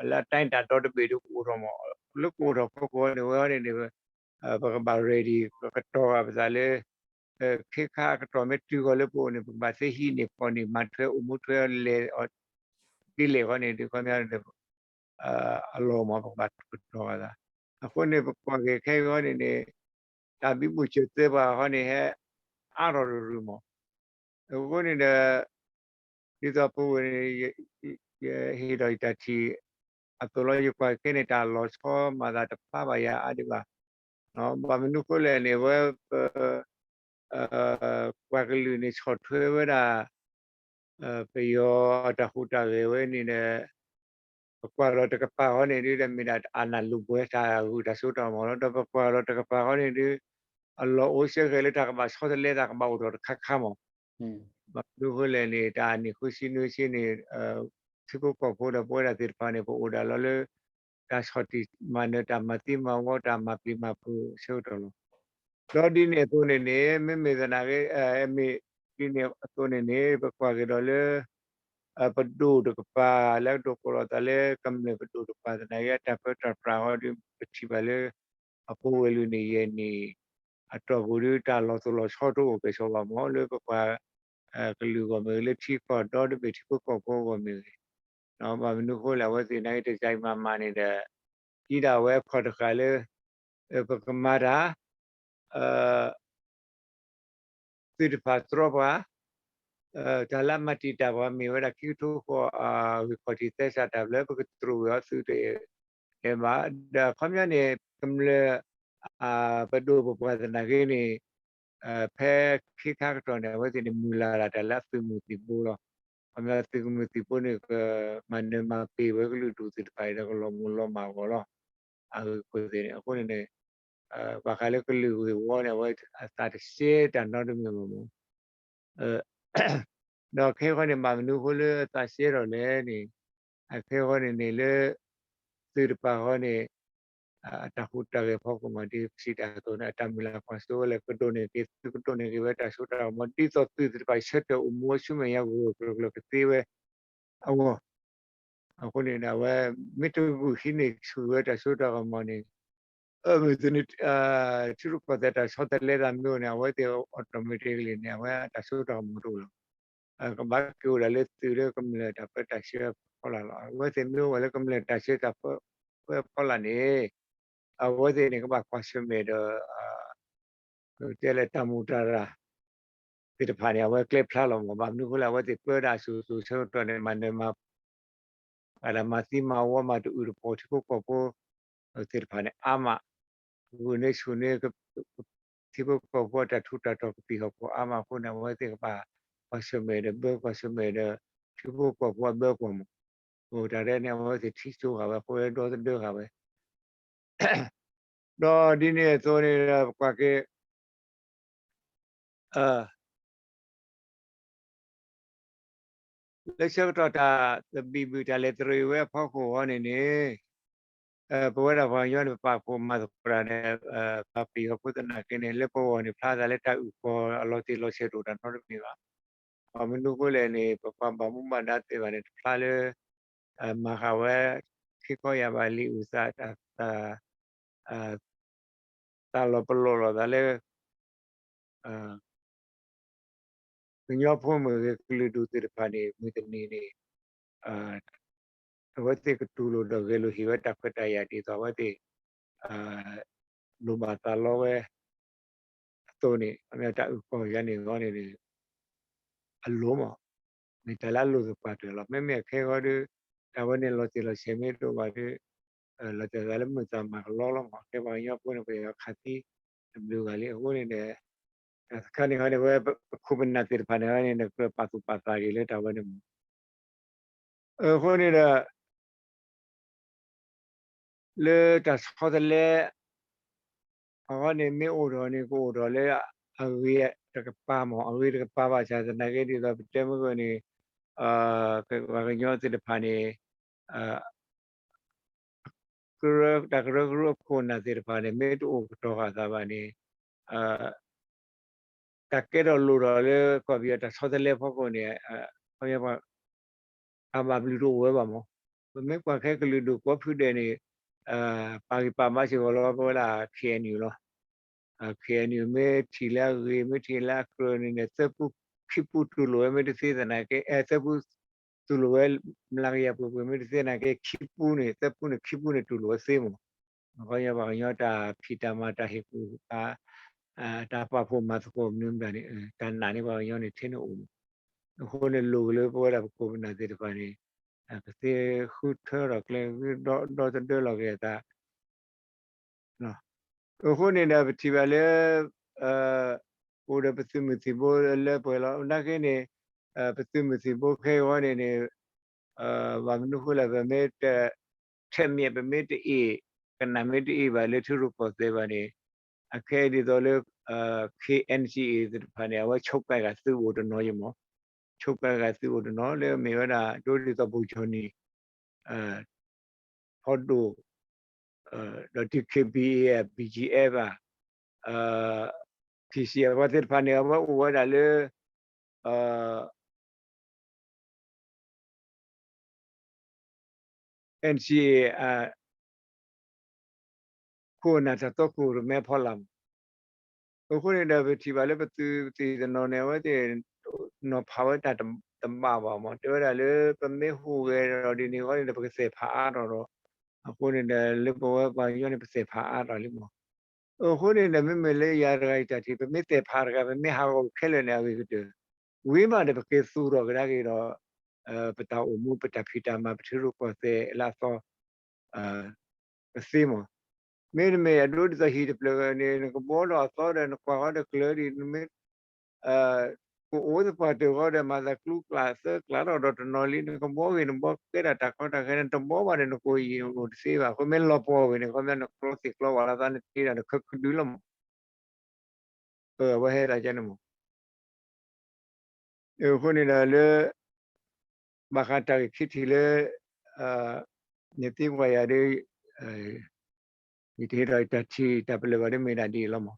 လၢအတၢ်တၢ်ဒီတဘ့ၣ်ဒီးကအိၣ်ထီၣ်မး, လၢကအိၣ်ထီၣ်ခီကီၢ်န့ၣ် ဝဲန့ၣ်န့ၣ် ပကဘၣ် ready ပကတီၢ်ဂၤပသးလၢ ခ့ခါအကတီၢ်မ့ၢ်တုၤဃီၤလၢပအိၣ်န့ၣ် ပကဘၣ်သ့ဟံးန့ၢ်ဖီၣ်န့ၢ် မၤထွဲအိၣ်မူထွဲလဲၤအီၤ ဒ်လဲၣ်ဃီန့ၣ် ဒ်ခီပညီန့ၣ် အလီၢ်မး ပကဘၣ်ကတီၢ်ဂၤသး. အဃိန့ၣ် ပကွၢ်က့ၤခဲအံၤဃီန့ၣ်န့ၣ် တၢ်ဘံဘူဆၢၣ်သၢပှၤဃီန့ၣ် ဟဲအါထီၣ်တရူၢ်မး. အဃိန့ၣ်ဒီး ဒ်သိးပဝဲန့ၣ် ယဟ့ၣ်ဒီးယတၢ်ထံၣ်အသိးလီၤ ယကွၢ်ခဲန့ၣ် တၢ်လီၤဆီမၤသးတဖျါဘၣ်ယၤအါဒံးဘၣ်. ဘၣ်မနုၤဃိလဲၣ်န့ၣ် ဝဲ ပ ပှၤကလုာ်န့ၣ် ဆီၣ်ထွဲဝဲဒၣ် ပယီၤအတၢ်ဟူးတၢ်ဂဲၤဝဲန့ၣ်ဒီး ပကွၢ်လီၤတကပၤဃီန့ၣ်ဒုး မ့ၢ်ဒၣ်အနၢ်လိာ်ဘှဲတၢ်ဂုာ်တၢ်စိတၢ်ကမီၤလီၤ. ဒီးပကွၢ်လီၤတကပၤဃီန့ၣ်ဒုး အလီၢ်အိၣ်စ့ၢ်ကီးလၢတၢ်ကဘၣ်ဆီတလဲ တၢ်ကဘၣ်အိၣ်ထီၣ်တခါခါမး. ဘၣ်မနုၤဃိလဲၣ်န့ၣ် တၢ်နံၣ်ဃုဆံနွံဆံန့ၣ် ထံဖိကီၢ်ဖိဒီးပဝဲဒၣ်သ့ၣ်တဖၣ်န့ၣ် ပအိၣ်ဒၣ်လီၤလၢ တၢ်ဆီၣ်တံၢ်မၤနၢၤ တၢ်မၤသံမၤဝီ တၢ်မၤပျံၤမၤဖုးအဆၢကတီၢ်လီၤ. ဒီးဒ်န့ၣ်အသိးန့ၣ်န့ၣ် မ့မ့ၢ်သနာ်က့ မ့ၢ်ဒ်န့ၣ်အသိးန့ၣ်န့ၣ် ပကွၢ်က့ၤဒီးလၢ ပဒိၣ်တကပၤ လၢအဒိးကိးလီၤသးလၢကမျၢၢ်ပဒိၣ်တကပၤသနာ်က့ အတၢ်ပၢတၢ်ပြးဃီဒီး ပထံၣ်ဘၣ်လၢ အပူၤဝဲၢ်လုာ်န့ၣ်ယဲၢ်နံၣ် အတီၢ်ပူၤဒီး တၢ်လီၤသူၣ်လီၤဆီတအိၣ်ကဲၣ်ဆိးဘၣ်မး လၢပပှၤကလုာ်အဂီၢ်မ့ၢ်ဂ့ၤ လၢထံကီၢ်ဒီတဘ့ၣ်ထံဖိကီၢ်ဖိအဂီၢ်မ့ၢ်ဂ့ၤ, ဘၣ်မနုၤဃိလဲၣ် အဝဲသ့ၣ်နာ်က့တၢ်ယံာ်မးမးန့ၣ်ဒီး ဒ်ဒၣ်ဝဲအခီၣ်တဃာ်လၢ ပကမၤတၢ် သုးတဖၣ်တြီပှၤ, တၢ်လၢအမၤတံာ်တာ်ပှၤမ့ၢ်ဝဲဒၣ်ခံကထိဃီ ဂံၢ်ခီၣ်ထံးသဲစးတၢ်ဘျၢ ပကတြူာ်ဝဲအီၤသုးတအဲၣ်ဘၣ်. ဒီးခီပညီန့ၣ် ကမျၢၢ် ပဒိၣ်ပပှၢ်သနာ်က့န့ၣ် ဖဲခ့ခါကတီၢ်န့ၣ် အဝဲသ့ၣ်န့ၣ် မုၢ်လၢ်ဒၣ်တၢ်လၢအသုးမုၢ်သံၣ်ဘိလီၤ. ခီပညီသုးမုၢ်သံၣ်ဘိန့ၣ် ကမၤနၢၤမၤပှဲၤဝဲကလုာ်ဒူၣ်သ့ၣ်တဖၣ်အံၤဒီး ကလီၤမုၢ်လီၤမၢ်အဂီၢ်လီၤ. အဂ့ၢ်အကျိၤသ့ၣ်န့ၣ် အဃိန့ၣ်န့ၣ် ဘၣ်ဃးလၢကလုာ်ဂ့ၢ်ဝီန့ၣ် အဝဲအသးတစဲတၢ်နီတမံၤမ့ၢ်မ့ၢ် ဒီးခဲအံၤဃီန့ၣ် ဘၣ်မနုၤအဃိလၢအသးစဲထီၣ်လဲၣ်န့ၣ် အခဲအံၤဃီန့ၣ်န့ၣ်လၢ သုးတပၤဃီန့ၣ် အတၢ်ဟူးတၢ်ဂဲၤဖီခိၣ်မး ဒ်ပစံးတၢ်အသိးန့ၣ် အတၢ်မုၢ်လၢ်ကွၢ်စိဝဲလၢကဒိးန့ၢ်က့ၤ သုကဒိးန့ၢ်က့ၤဝဲတၢ်စိတၢ်ကမီၤ ဒ်သိးသုးသ့ၣ်တဖၣ်ဆၢထၢၣ်အိၣ်မူဝဲဆူမဲာ်ညါဂၢၢ်ဂၢၢ်ကျၢၤကျၢၤကသ့ဝဲအဂီၢ် အဃိန့ၣ်ဒီး အဝဲမ့ၢ်တဂုာ်ဟံးန့ၢ်ဆူၣ်ဝဲတၢ်စိတၢ်ကမီၤန့ၣ် မ့ၢ်သုးန့ၣ် ထံရူၢ်ကီၢ်သဲးတၢ်ဆီတလဲသးမ့ၢ်အိၣ်န့ၣ် အဝဲသ့ၣ် automatically န့ၣ် အဝဲတၢ်စိတၢ်ကမီၤတအိၣ်လီၤ. ကဘၣ်က့ၤအိၣ်ဒၣ်လၢသုးလၢကမျၢၢ်တၢ်ပၢတၢ်ဆှၢအဖီလာ်လီၤ. အဝဲသ့ၣ်မ့ၢ်အိၣ်ဝဲလၢကမျၢၢ်တၢ်ဆှၢတၢ်ပၢအဖီလာ်န့ၣ် အဝဲသ့ၣ်န့ၣ် ကဘၣ်ကွၢ်ဆၢၣ်မဲာ်ဒီး တဲလၢတၢ်မူးတၢ်ရၢ်သ့ၣ်တဖၣ်န့ၣ် အဝဲကျဲဖျါလီၤမး ဘၣ်မနုၤအဃိလဲၣ် အဝဲသ့ၣ်ပၢဒၣ်အစိၤစိၤဆၢကတီၢ်န့ၣ် မၤနၢၤမၤ ပှၤဒၣ်မၤသံမၤဝီမၤတအုးတပှီၤထံဖိကီၢ်ဖိသ့ၣ်တဖၣ်န့ၣ် အါမး, ဂုာ်န့ၢ်ဆူၣ်န့ၢ် ထံဖိကီၢ်ဖိအတၢ်ထူးတၢ်တီၤကပံာ်ဟီၣ်ခိၣ်အါမးအဃိန့ၣ် အဝဲသ့ၣ်ကဘၣ်ကွၢ်ဆၢၣ်မဲာ်ဒီး ဘၢကွၢ်ဆၢၣ်မဲာ်ဒီး ထံဖိကီၢ်ဖိအဘၢကွၢ်မး, အိၣ်တၢ်ရဲၣ်န့ၣ် အဝဲသ့ၣ်ထံၣ်စိဂၤဝဲ အဃိဒီသဒၢဂၤဝဲ ဒီးဒ်န့ၣ်အသိးန့ၣ်ဒီး ပကွၢ်က့ၤ လၢဆၢကတီၢ်တၢ်သဘံၣ်ဘုၣ်တၢ်လဲၤတရံးဝဲအဖီခိၣ်အဂီၢ်န့ၣ်န့ၣ် ပဝဲဒၣ်ပှၤကညီန့ၣ် ပပာ်ဖှိၣ်မၤသကိးတၢ်ဒီး ပှၤပယီၤဖိသနာ်က့န့ၣ် လၢပဂီၢ်န့ၣ် ဖျါသးလၢတၢ်အုၣ်ကီၤအလီၤတံၢ်လီၤဆဲးတအိၣ်တၢ်နီတမံၤဘၣ်. ဘၣ်မနုၤအဃိလဲၣ်န့ၣ် ပပှၤဘၣ်မူဘၣ်ဒါသ့ၣ်တဖၣ်န့ၣ် တဖျါလၢ မၤဃာ်ဝဲ ခံခီယၢ်ဘးလံာ်အုၣ်သး သးလီၤပလိာ်လိာ်သးလၢ ကညီဖိမ့ၢ်ဂ့ၤ ကလုာ်ဒူၣ်သ့ၣ်တဖၣ်န့ၣ် မုၢ်တနံၤန့ၣ် အဝဲသ့ၣ်ကတူၢ်လိာ်ဒီးဂဲၤလိာ်ဟ့ၣ်ဝဲတၢ်ခွဲးတၢ်ယာ်ဒ်သိးအဝဲသ့ၣ် လိၣ်ဘၣ်သးလီဝဲ အသိးန့ၣ် တၢ်အုၣ်ကီၤယၤန့ၣ်အဂီၢ်န့ၣ် အလိၤမး, မ့ၢ်တၢ်လၢအလိၣ်သပှၢ်တၢၢ်လီၤ. မ့မ့ၢ်အခဲအံၤဒီး တၢ်ဝဲန့ၣ်လီၤတံၢ်လီၤဆဲးမ့ၢ်တအိၣ်ဘၣ်ဒီး လီၤတံၢ်သးလၢမုာ်သးမၤကလီလီၤမး. ခဲပှၤကညီဖိန့ၣ် ပယီၤခးသံ တဘျုးဂၤလံအဃိန့ၣ်ဒီး တၢ်တခါန့ၣ်ဃီန့ၣ် ဝဲပခိၣ်ပနၢ်သ့ၣ်တဖၣ်န့ၣ်ဃီန့ၣ် ကြၢးပာ်သူၣ်ပာ်သးက့ၤလၢတၢ်ဝဲန့ၣ်မး. အဃိန့ၣ်ဒီး လၢတၢ်ဆီတလဲ အဂီၢ်န့ၣ် မ့ၢ်အိၣ်ထီၣ်န့ၣ် ကအိၣ်ထီၣ်လၢအဂ့ၤတကပၤမး, အဂ့ၤတကပၤဘၣ်ဆၣ်သနာ်က့ဒ်သိးပတဲမုၢ်ဂီၢ်န့ၣ် ပှၤကညီသ့ၣ်တဖၣ်န့ၣ် တၢ်ကရၢကရိအခိၣ်အနၢ်သ့ၣ်တဖၣ်န့ၣ် မ့ၢ်တအိၣ်ကတီၤဃာ်သးဘၣ်န့ၣ် တၢ်ကဲထီၣ်လိၣ်ထီၣ်လၢကီၢ်ပယီၤတၢ်ဆီတလဲဖီခိၣ်န့ၣ် တၢ်ဘၣ်ဘျုးတအိၣ်ဝဲဘၣ်မး. ပမ့ၢ်ကွၢ်ခဲကလုာ်ဒူၣ်ကိးဖုဒဲးန့ၣ် ပာ်ဂံၢ်ပာ်ဘါစ့ၢ်ကီးလီၤ ပဝဲဒၣ် ခ့ၣ်အဲၣ်ယူၣ်လီၤ. ခ့ၣ်အဲၣ်ယူၣ် မ့ၢ်ထံၣ်လၢအဂ့ၤ မ့ၢ်ထံၣ်လၢအကြၢးန့ၣ်န့ၣ် သၢပူခံပူတူၢ်လိာ်ဝဲမ့ၢ်တသ့သနာ်က့ သၢပူတူၢ်လိာ်ဝဲ မျးကယၤပှဲၤပှဲၤမ့ၢ်တသ့သနာ်က့ ခံပူန့ၣ် သၢပူန့ၣ် ခံပူန့ၣ်တူၢ်လိာ်ဝဲသ့မး. ပှၤကညီ ပှၤကညီတၢ်ဖံးတၢ်မၤတၢ်ဟ့ၣ်ကူၣ် တၢ်ပာ်ဖှိၣ်မၤသကိးမနုၤမတၤန့ၣ် တၢ်နာ်န့ၢ်ပှၤကညီန့ၣ်ထဲန့ၣ်အိၣ်မး. အဃိန့ၣ်လိၣ်က့ၤလၢပဝဲဒၣ်ပခိၣ်ပနၢ်သ့ၣ်တဖၣ်န့ၣ် ကသ့ဃုထၢထီၣ်ကျဲဃုဒီဒီသဒၢလီၤက့ၤအသး အဃိန့ၣ်ဒီးပထံၣ်ဘၣ်လၢ အိၣ်ဒီးပသုးမုၢ်သံၣ်ဘိလၢပှဲၤလီၤ. နာ်က့န့ၣ် ပသုးမုၢ်သံၣ်ဘိခဲအံၤဝဲန့ၣ်န့ၣ် ဘၣ်မနုၤဃိလဲၣ် ပမ့ၢ်တ ထဲမ့ၢ်ပမ့ၢ်တအ့ၣ် ကနၣ်မ့ၢ်တအ့ၣ်ဘၣ်လၢထံရူၢ်ကီၢ်သဲးဘၣ်န့ၣ် အခဲအံၤဒ်သိးလၢ ခ့ၣ်အဲၣ်ယူၣ် သ့ၣ်တဖၣ်န့ၣ် အဝဲဆိကမိၣ်ဂၤသုးအိၣ်တနီၤယမး ဆိကမိၣ်ဂၤသုးအိၣ်တနီၤလၢမ့ၢ်ဝဲဒၣ် ဒ်သိး ဗိုလ်ချုပ်ကြီး ဖီဒိၣ် ဒီး တီၢ်ခ့ၣ်ဘံၣ်အ့ၣ် ဘံၣ်ကၠံၣ်အဲၣ်ဘၣ် ထံၣ်စံၣ် အဝဲသ့ၣ်တဖၣ်န့ၣ် အဝဲအိၣ်ဝဲဒၣ်လၢ NCA ခိၣ်နၢ်တၢ်တီခိၣ်ရိၣ်မဲအဖီလာ်မး. အဃိန့ၣ်ဒီး ပထံၣ်ဘၣ်လၢပသုးသ့ၣ်တနီၤန့ၣ် အဝဲသ့ၣ်နီၤဖးဝဲတၢ်တဘၣ်ဘၣ်မး တဲဝဲဒၣ်လၢပမ့ၢ်ဟူးဂဲၤဒီးဒ်န့ၣ်အဂီၢ်န့ၣ်ဒီး ပကသဲၣ်ဖးအါထီၣ်ဒီး အဃိန့ၣ်ဒီး လၢပဝဲပှၤကညီန့ၣ် ပသဲၣ်ဖးအါထီၣ်လံမး. အဃိန့ၣ်ဒီး မ့မ့ၢ်လၢယၤတဂၤအံၤတၢ်ထံၣ် ပမ့ၢ်သဲၣ်ဖးတဂၤ ပမ့ၢ်ဟးဂီၤခဲလၢာ်န့ၣ် အဂ့ၤကတၢၢ် ဝံၤမးဒီး ပက့ၤသူၣ်ထီၣ်ကဒါက့ၤဒီး ပတၢ်အိၣ်မူ ပတၢ်ဖံးတၢ်မၤ ပထံရူၢ်ကီၢ်သဲးလၢအသီ ပသ့မး. မ့တမ့ၢ်အဒိဒ်သိးဟံၣ်တဖျၢၣ်န့ၣ် နကဘှီဒီးအသီဒီး နကွၢ်ဃီဒီးကျၢၤဒ် နမ့ၢ် ကအိၣ်သပှၢ်တၢၢ်ဃီဒီး မၤသးကျူကျးသၢကျးထီၣ်ဒီးတနီၤလံ နကဘှီဂ့ၤ နဘှီကဲတၢ်တၢ်ကီတၢ်ခဲန့ၣ် နတဘှီဘၣ်ဒီး နကအိၣ်ယံၤအိၣ်တသ့ဘၣ်. အဃိမ့ၢ်လီၤပှီၢ်ဝဲန့ၣ် ခီပညီနကျီသ့ၣ်ကျီဝဲလီၤသး နတ့ဒီးနခၢခဒုလီၤမး. အဝဲဟဲဒၣ်ကန့ၣ်မး အဃိန့ၣ်ဒီးလၢ ဘၣ်ဃးတၢ်ဂ့ၢ်ခံထံၣ်လၢ နသံကွၢ်ယၤဒီး ယတဟ့ၣ်ဒီးတၢ်ထံၣ်တၢ်ပလၢၢ်ဘၣ်ဒီးမ့ၢ်ဒၣ်ဒ်အံၤလီၤမး.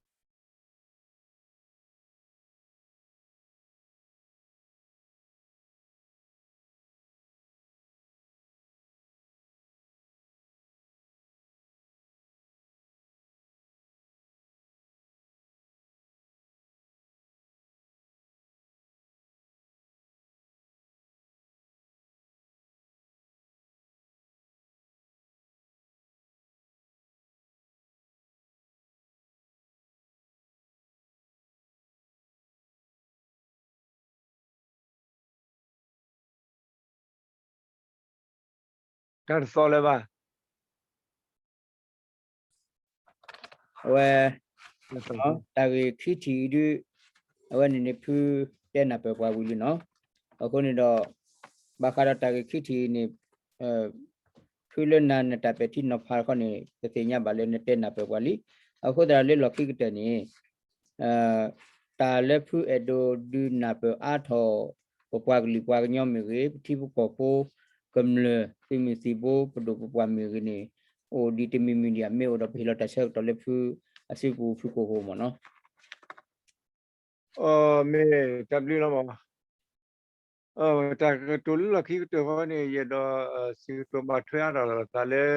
တၢ်တသီလၢၤဘၣ်. အဝဲ တၢ်ဂ့ၢ်ခံထံၣ်အံၤဒုး အဝဲန့ၣ်န့ၣ် ဖုတဲနၢ်ပၢၢ်ပှၤဝံၤလံနီၤ. အဃိန့ၣ်ဒီး ဘၣ်ဃးဒီးတၢ်ဂ့ၢ်ခံထံၣ်အံၤန့ၣ် ဖုလၢနၤနတၢ်ပဲာ်ထံနီၤဖးတခီန့ၣ် ပသ့ၣ်ညါဘၣ်လၢနတဲနၢ်ပၢၢ်ပှၤလံ. အဃိသတးလၢလီၢ်ခံကတၢၢ်န့ၣ် တၢ်လၢဖုအဲၣ်ဒိးဒုးနၢ်ပၢၢ်အါထီၣ် ပပှၤကလုာ်ပှၤကညီမ့ၢ်ဂ့ၤ ပထံပကီၢ်ဖိ ကမျၢၢ်သုးမုၢ်သံၣ်ဘိ ပဒိၣ်ပပှၢ်မ့ၢ်ဂ့ၤန့ၣ် အိၣ်ဒံးတမံၤမံၤဒံး အမ့ၢ်အိၣ်ဒီးပဟ့ၣ်လီၤတၢ်ဆၢကတီၢ်လၢဖုအစုပူၤဖုကိာ်ဃိမ့ၢ်နီၤ. မ့ၢ်တၢ်ဘျုးလီၤမး. တၢ်ကတိၤလၢလီၢ်ခံကတၢၢ်ဃီန့ၣ် ယအဲၣ်ဒိးစံးကတိၤဘၣ်ထွဲအါထီၣ်လိာ်သးလၢ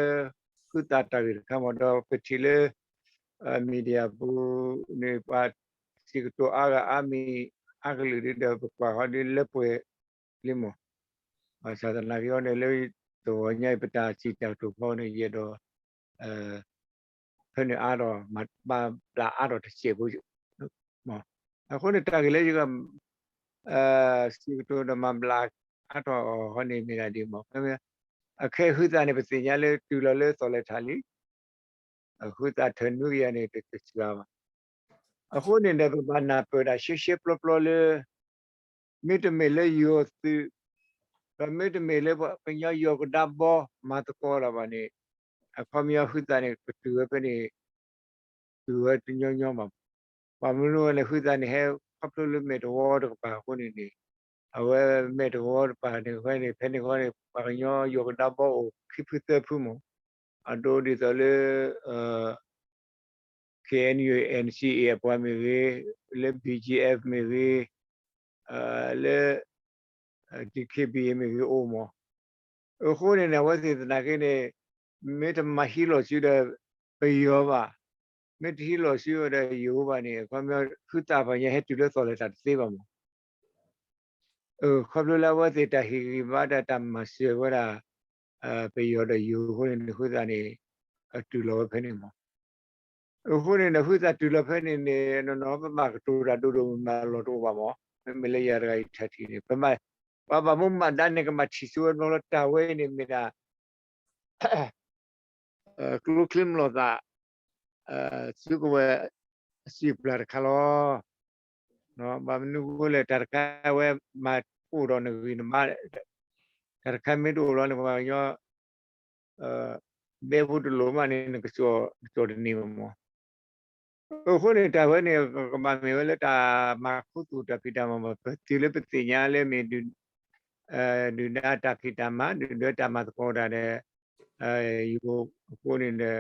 ဃုသးတၢ်ဂ့ၢ်တခါမ့ၢ်ဒီး ပထံၣ်လၢ မံၤဒံယၤပူၤန့ၣ် ပှၤစံးကတိၤအါဂၤအါမံၤအါကလုာ်ဒီး ပကွၢ်ဃီဒီးလၢပှဲၤလံမး. ဘၣ်ဆၣ်သနာ်က့အီၤန့ၣ် လၢတဂီၤညါအံၤ ပတၢ်စံးတၢ်ကတိၤဃီန့ၣ် ယအဲၣ်ဒိး ဖဲန့ၣ်အါထီၣ် မၤဘၣ်ဘျးအါထီၣ်တစဲးဖိ အဃိန့ၣ် တၢ်ဂ့ၢ်လၢယက စံးကတိၤဒီးမၤဘျးအါထီၣ်အီၤဃီန့ၣ် မ့ၢ်ဒၣ်ဒ်မ့ၢ် အခဲအံၤ ဟုသးန့ၣ် ပသ့ၣ်ညါလၢတုၤလီၤလၢသီၣ်လဲၤထးလံ. ဟုသးထၢနွံကယၤန့ၣ် တစှၤဘၣ်. အဃိန့ၣ်ဒီး ပဘၣ်နၢ်ပၢၢ်ဒၣ်ရှဲရှဲပျီပျီလၢ မ့တမ့ၢ်လၢယိၤသုး ဒီးမ့တမ့ၢ်လၢပှၤကညီယီၤကဒါဘီမၤသကိးတၢ်ဘၣ်န့ၣ် အခီပညီဟုသးန့ၣ် ကတုၤဝဲဖဲန့ၣ် တုၤဝဲတညီညီဘၣ်. ဘၣ်မနုၤဝဲန့ၣ် ဟုသးန့ၣ် ဟဲခီဖျိလၢမဲာ်တဝီတကပၤအဃိန့ၣ်န့ၣ် အဝဲမဲာ်တဝီတကပၤန့ၣ် ဖဲန့ၣ် ဖဲန့ၣ်ဃီန့ၣ် ပှၤကညီယီၤကဒါဘီအိၣ်ခံဖုသၢဖုမး. အဒိဒ်သိးလၢ K N U N C A အပှၤမ့ၢ်ဂ့ၤ, လၢ B G F မ့ၢ်ဂ့ၤ, လၢ D K B A မ့ၢ်ဂ့ၤအိၣ်မး. အဃိန့ၣ်န့ၣ် အဝဲသ့ၣ်သနာ်က့န့ၣ် မ့ၢ်တမၤဟံးလီၤစုဒီးပယီၤဘၣ်, မ့ၢ်တဟံးလီၤစုဝဲဒီးယိၤဘၣ်န့ၣ် အခီပညီ ဟုသးပှၤကညီဟဲတုၤလၢသီၣ်လဲၤထးတသ့ဘၣ်မး. ခီဖျိလၢအဝဲသ့ၣ်တၢ်ဟ့ၣ်ဂံၢ်ဘါဒီးတၢ်မၤစၢၤဝဲဒၣ် ပယီၤဒီးယိၤအဃိန့ၣ် ဟုသးန့ၣ် တုၤလီၤဝဲဖဲန့ၣ်မး. အဃိန့ၣ်ဒီး ဟုသးတုၤလီၤဖဲန့ၣ်န့ၣ် နီၢ်နီၢ်ပဘၣ်ကတိၤတၢ်ဒိၣ်ဒိၣ်မးမးလီၤတအိၣ်ဘၣ်မး. မ့မ့ၢ်လၢယၤတဂၤအံၤထၢၣ်ထံၣ်န့ၣ် ပဘၣ်မူမၤဒါန့ၣ် ကဘၣ်ထံၣ်ဆိဝဲဘျီလီၤ. တၢ်ဝဲအံၤန့ၣ်မ့ၢ်ဒၣ် ကျိချံမျိာ်သၣ် စုကဝဲၤအစံာ်ပျၢ်တခါလီၤ. ဘၣ်မနုၤအဃိလဲၣ် တၢ်တခါဝဲ မၤအိၣ်ဒီးနဂံၢ်နဘါ, တၢ်တခါမ့ၢ်တအိၣ်လီၤန့ၣ် ပှၤကညီ ဘဲဖိတလိာ်မးန့ၣ် နကစီၣ်တန့ၢ်ဘၣ်မး. အဃိန့ၣ် တၢ်ဝဲန့ၣ် ကဘၣ်မ့ၢ်ဝဲလၢတၢ်မၤခူသူၣ်တၢ်ဖံးတၢ်မၤဘၣ် ပတုၤလၢပသ့ၣ်ညါလၢမ့ၢ် ဒုၣ်ဒါတၢ်ဖံးတၢ်မၤ ဒုၣ်ဒါတၢ်မၤသကိးတၢ်ဒီး ယိၤအဃိန့ၣ်ဒီး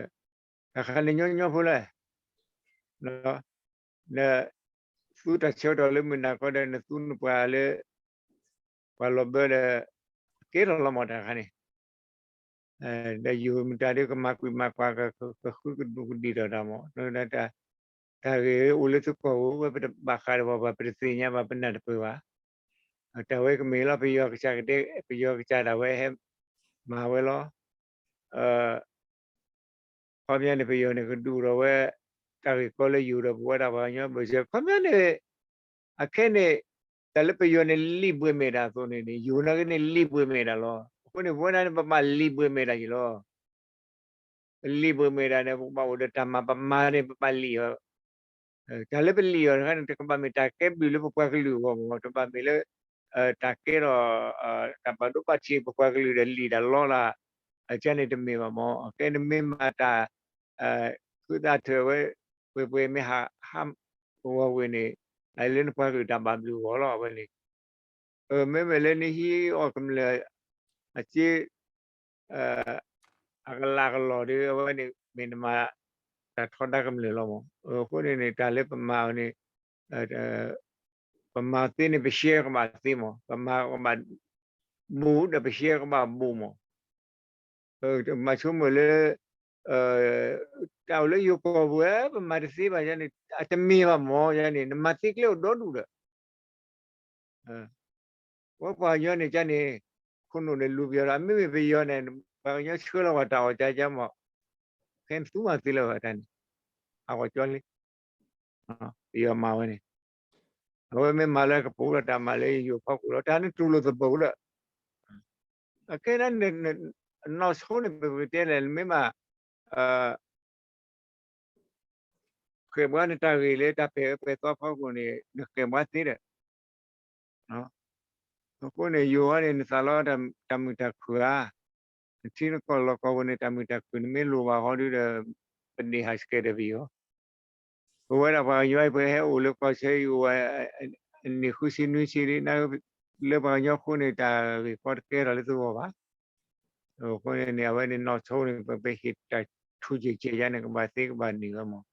တၢ်ခါန့ၣ်ညီညီဖိလဲၣ် နသူတၢ်ဆၢကတီၢ်လၢမုၢ်နၤခီဒီး နသူနပှၤလၢ ပှၤလီၤဘၢဒီး ကဲထီၣ်လီၤမးတၢ်ခါန့ၣ် ဒီးယိၤမတၤဒ်ကမၤကွံာ်မၤကွၢ် ကဃုကဒူးကဒံးထီၣ်တၢ်မး တၢ်ဂ့ၢ်အိၣ်လၢသုကီၢ်ပူၤဝဲ ပတဘၣ်ဃးဒီးပှၤဘၣ် ပတသ့ၣ်ညါဘၣ် ပနၢ်တပၢၢ်ဘၣ်. တၢ်ဝဲကမ့ၢ်လီၤ ပယီၤကစၢ်ကတဲ ပယီၤကစၢ်ဒၣ်ဝဲဟဲမၤဝဲလီၤ. ခီပညီန့ၣ် ပယီၤန့ၣ်ကဒုးအိၣ်ထီၣ်ဝဲ တၢ်ဂ့ၢ်ကီလၢယိၤဒီးပဝဲဒၣ်ပှၤကညီ ဘၣ်ဆၣ်ခီပညီန့ၣ် အခဲန့ၣ် တၢ်လၢပယီၤန့ၣ်လံၣ်ဘှဲးမဲာ်တၢ်အသိးန့ၣ်န့ၣ် ယိၤနာ်က့န့ၣ်လံၣ်ဘှဲးမဲာ်တၢ်လီၤ. အဃိန့ၣ် ပဝဲဒၣ်န့ၣ် ပဘၣ်လံၣ်ဘှဲးမဲာ်တၢ်ယံၤလီၤ. ပလံၣ်ဘှဲးမဲာ်တၢ်န့ၣ် ပကဘၣ်အိၣ်ဒီးတၢ်မၤပမၤန့ၣ် ပဘၣ်လံၣ်အီၤ တၢ်လၢပလံၣ်အီၤတခါန့ၣ် တကဘၣ်မ့ၢ်တၢ်ကဲဘျုးလၢပပှၤကလုာ်အဂီၢ်မး တဘၣ်မ့ၢ်လၢ တၢ်ကဲထီၣ် တၢ်ဘၣ်ဒိဘၣ်ထံးပပှၤကလုာ်ဒီးလံၣ်တၢ်လီလၢ် အကန့ၣ်တမ့ၢ်ဘၣ်မး အကဲန့ၣ်မ့ၢ်မၤတၢ် ဃုသးထၢၣ်ဝဲ ပှဲၤပှဲၤမ့ၢ်ဟး ဟး ဂီၤဝဲန့ၣ် လၢနပှၤကလုာ်တၢ်ဘၣ်ဘျုးအဂီၢ်လီၤ အဝဲန့ၣ် မ့မ့ၢ်လၢနဟံးအီၤကမျၢၢ် အစ့ အကလးကလီၢ်ဒီး အဝဲန့ၣ် မ့ၢ်နမၤ တၢ်ထီဒါကမျၢၢ်လီၤမး. အဃိန့ၣ်န့ၣ် တၢ်လၢပမၤအီၤန့ၣ် ပမၤသ့န့ၣ် ပရှဲကဘၣ်သ့မး, ပမၤကဘၣ်ဘူးဒီးပရှဲကဘၣ်ဘူးမး. မၤဆိကမိၣ်လၢ တၢ်အိၣ်လၢယိၤကီၢ်ပူၤ ပမၤတသ့ဘၣ်ယၤန့ၣ် အတမ့ၢ်ဘၣ်မးယၤန့ၣ် နမၤသ့ကျဲအိၣ်ဒီဒူၣ်ဒီး ပဝဲပှၤကညီန့ၣ်ကန့ၣ် ခိၣ်နူာ်န့ၣ်လူၤပယီၤဒီး အမ့မ့ၢ်ပယီၤန့ၣ် ပှၤကညီဆှၢလီၤပှၤတၢ်အီၣ်ကၢကၢမး, ခဲသူမၤသ့လၢၤဘၣ်တၢ်န့ၣ် အဂီၢ်ကၠီလံ ပယီၤမၤဝဲန့ၣ် အဝဲမ့ၢ်မၤလၢကပူၤဒီးတၢ်မၤလၢယိၤဖီခိၣ်လီၤ တၢ်န့ၣ်တူၢ်လိာ်သဘိလၢ အကဲဒၣ် နီၢ်ဆိန့ၣ် ပကတဲလဲၣ် နမ့ၢ်ဘၣ် ဃဲၣ်ဘှါနတၢ်ဂ့ၢ်လၢတၢ်ပဲာ်အၢပဲာ်သီဖီခိၣ်န့ၣ် နဃဲၣ်ဘှါသ့ဒီး အဃိန့ၣ် ယိၤဝဲန့ၣ် နသးလီတၢ်မုာ်တၢ်ခုၣ်ဧါ, နထံနကီၢ်လီၢ်ကီၢ်ပူၤန့ၣ် တၢ်မုာ်တၢ်ခုၣ် နမ့ၢ်လိၣ်ဘၣ်ဃီဒုဒီး ပဒ့ၣ်ဟးဆှဲးဒီးပယီၤ ပဝဲဒၣ်ပှၤကညီအံၤ ပဟဲအိၣ်လၢကီၢ်ဆၢအံၤ အိၣ်ဝဲ အနံၣ်ဃုဆံနွံဆံလံ, လၢပှၤကညီအဃိန့ၣ် တၢ်ဂ့ၢ်ကီတကဲထီၣ်လၢသုဂီၢ်ဘၣ်. အဃိန့ၣ်န့ၣ် အဝဲန့ၣ်နီၢ်ဆိန့ၣ် ပဟ့ၣ်တၢ်ထူၣ်ကဲးကဲးယါန့ၣ် ကဘၣ်သ့ကဘၣ်နုာ်ဝဲမး.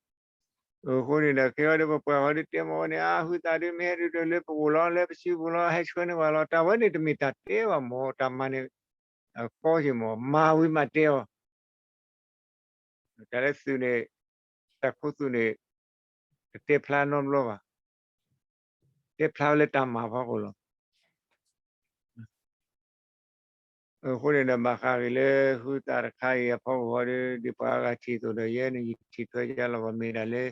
အဃိန့ၣ်ဒီး ခဲအံၤဒီးပပှၤဃီဒုးတဲမ့ၢ်ဝဲန့ၣ် အါ ဟုသးဒုး မ့ၢ်ဟဲဒုးဒီးလၢပအိၣ်လီၤ လၢပစုပူၤလီၤ ဟဲဆှၢန့ၢ်ပှၤလီၤ တၢ်ဝဲန့ၣ်တမ့ၢ်တၢ်တဲဘၣ်မး တၢ်မၤန့ၣ် ကီက့ၤမး မၤဝံၤမၤတဲအီၤ တၢ်လၢသုးန့ၣ် တၢ်ခူသူၣ်န့ၣ် တတဲဖျါနီတဘျီဘၣ်, တဲဖျါဝဲလၢတၢ်မၤဖီခိၣ်လီၤ. အဃိန့ၣ်ဒီး ဘၣ်ဃးဂ့ၤလၢဟုသးတခါအံၤအဖီခိၣ်ဃီဒီး ဒ်ပှၤအါဂၤထံၣ်အသိးဒီး ယဲန့ၣ်ယထံၣ်ထွဲယါလီၤ ပှၤမ့ၢ်ဒၣ်လၢ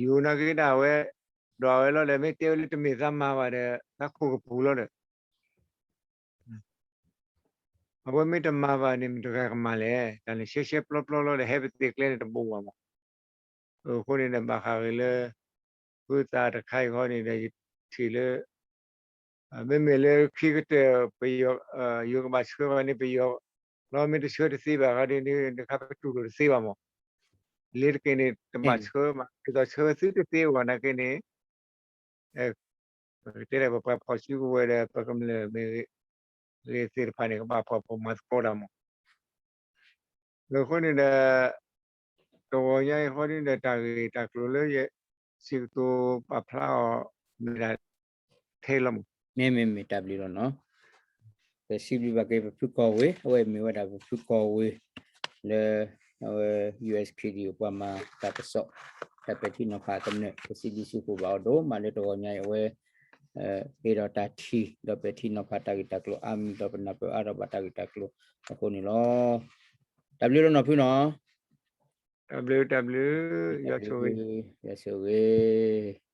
ယိၤနာ်က့ဒၣ်ဝဲ ဒီးအဝဲလီၤဒီး မ့ၢ်တဲဝဲလၢတမ့ၢ်သးမၤဘၣ်ဒီး သးခိၣ်ကပူၤလီၤဒီး အဝဲမ့ၢ်တမၤဘၣ်န့ၣ် မတၤတဂၤကမၤလဲၣ်. တၢ်န့ၣ်ရှဲရှဲပျီပျီလီၤဒီး ဟဲပသ့ၣ်ကျဲန့ၣ်တဘိးဘၣ်မး. အဃိန့ၣ်ဒီး ဘၣ်ဃးဂ့ၤလၢ ဟုသးတခါအံၤဃီန့ၣ်ဒီး ယထံၣ်လၢ မ့မ့ၢ်လၢခံကတၢၢ် ပယီၤ ယိၤကဘၣ်ဆှၢဘၣ်န့ၣ် ပယီၤ လီၤမ့ၢ်တဆှၢတသ့ဘၣ်ဃီဒ်န့ၣ် တခါပတူၢ်လိာ်တသ့ဘၣ်မး. လ့ၤတက့ၢ်န့ၣ် တဘၣ်ဆှၢဘၣ် ဒ်သိးဆှၢဝဲသုတသ့အဂီၢ်နာ်က့န့ၣ် ပကတဲဒၣ်ပပှၤဖီၣ်စုကဝဲၤဒီး ပကမျၢၢ်မ့ၢ်ဂ့ၤ ဂ့ၤသ့ၣ်တဖၣ်န့ၣ် ကဘၣ်ဖီၣ်ဖိမၤသကိးတၢ်မး. အဃိန့ၣ်ဒီး တဂီၤညါအံၤဃီဒ်န့ၣ်ဒီး တၢ်ဂ့ၢ်တၢ်ကျိၤလၢယစံးကတိၤပာ်ဖျါအီၤ မ့ၢ်ဒၣ်ထဲလီၤမး. မ့မ့ၢ်မ့ၢ်တၢ်ဘျုးလီၤနီၤ. ပစံးဘျုးဘၣ်က့ၤပဖုကီၢ်ဝ့ၤ အဝဲမ့ၢ်ဝဲဒၣ်ပဖုကီၢ်ဝ့ၤ လၢ အဝဲ ယူၢ်အ့ၣ်ခ့ၣ်ဒံၣ် ပှၤမၤတၢ်ကစီၣ် တၢ်ပဲာ်ထံနီၤဖးကမျၢၢ် ပစံးဘျုးစံးဖှိၣ်ဘၣ်အီၤဒိၣ်မးလၢတဂီၤညါအံၤ အဝဲ ဟ့ၣ်ဒီးတၢ်ထံၣ် ဒီးပဲာ်ထံနီၤဖးတၢ်ဂ့ၢ်တၢ်ကျိၤအါမံၤ ဒီးပနၢ်ပၢၢ်အါထီၣ်ဘၣ်တၢ်ဂ့ၢ်တၢ်ကျိၤအဃိန့ၣ်လီၤ. တၢ်ဘျုးလီၤနီၤဖုနီၤ. တၢ်ဘျုး တၢ်ဘျုး ယွၤဆိၣ်ဂ့ၤ ယွၤဆိၣ်ဂ့ၤ.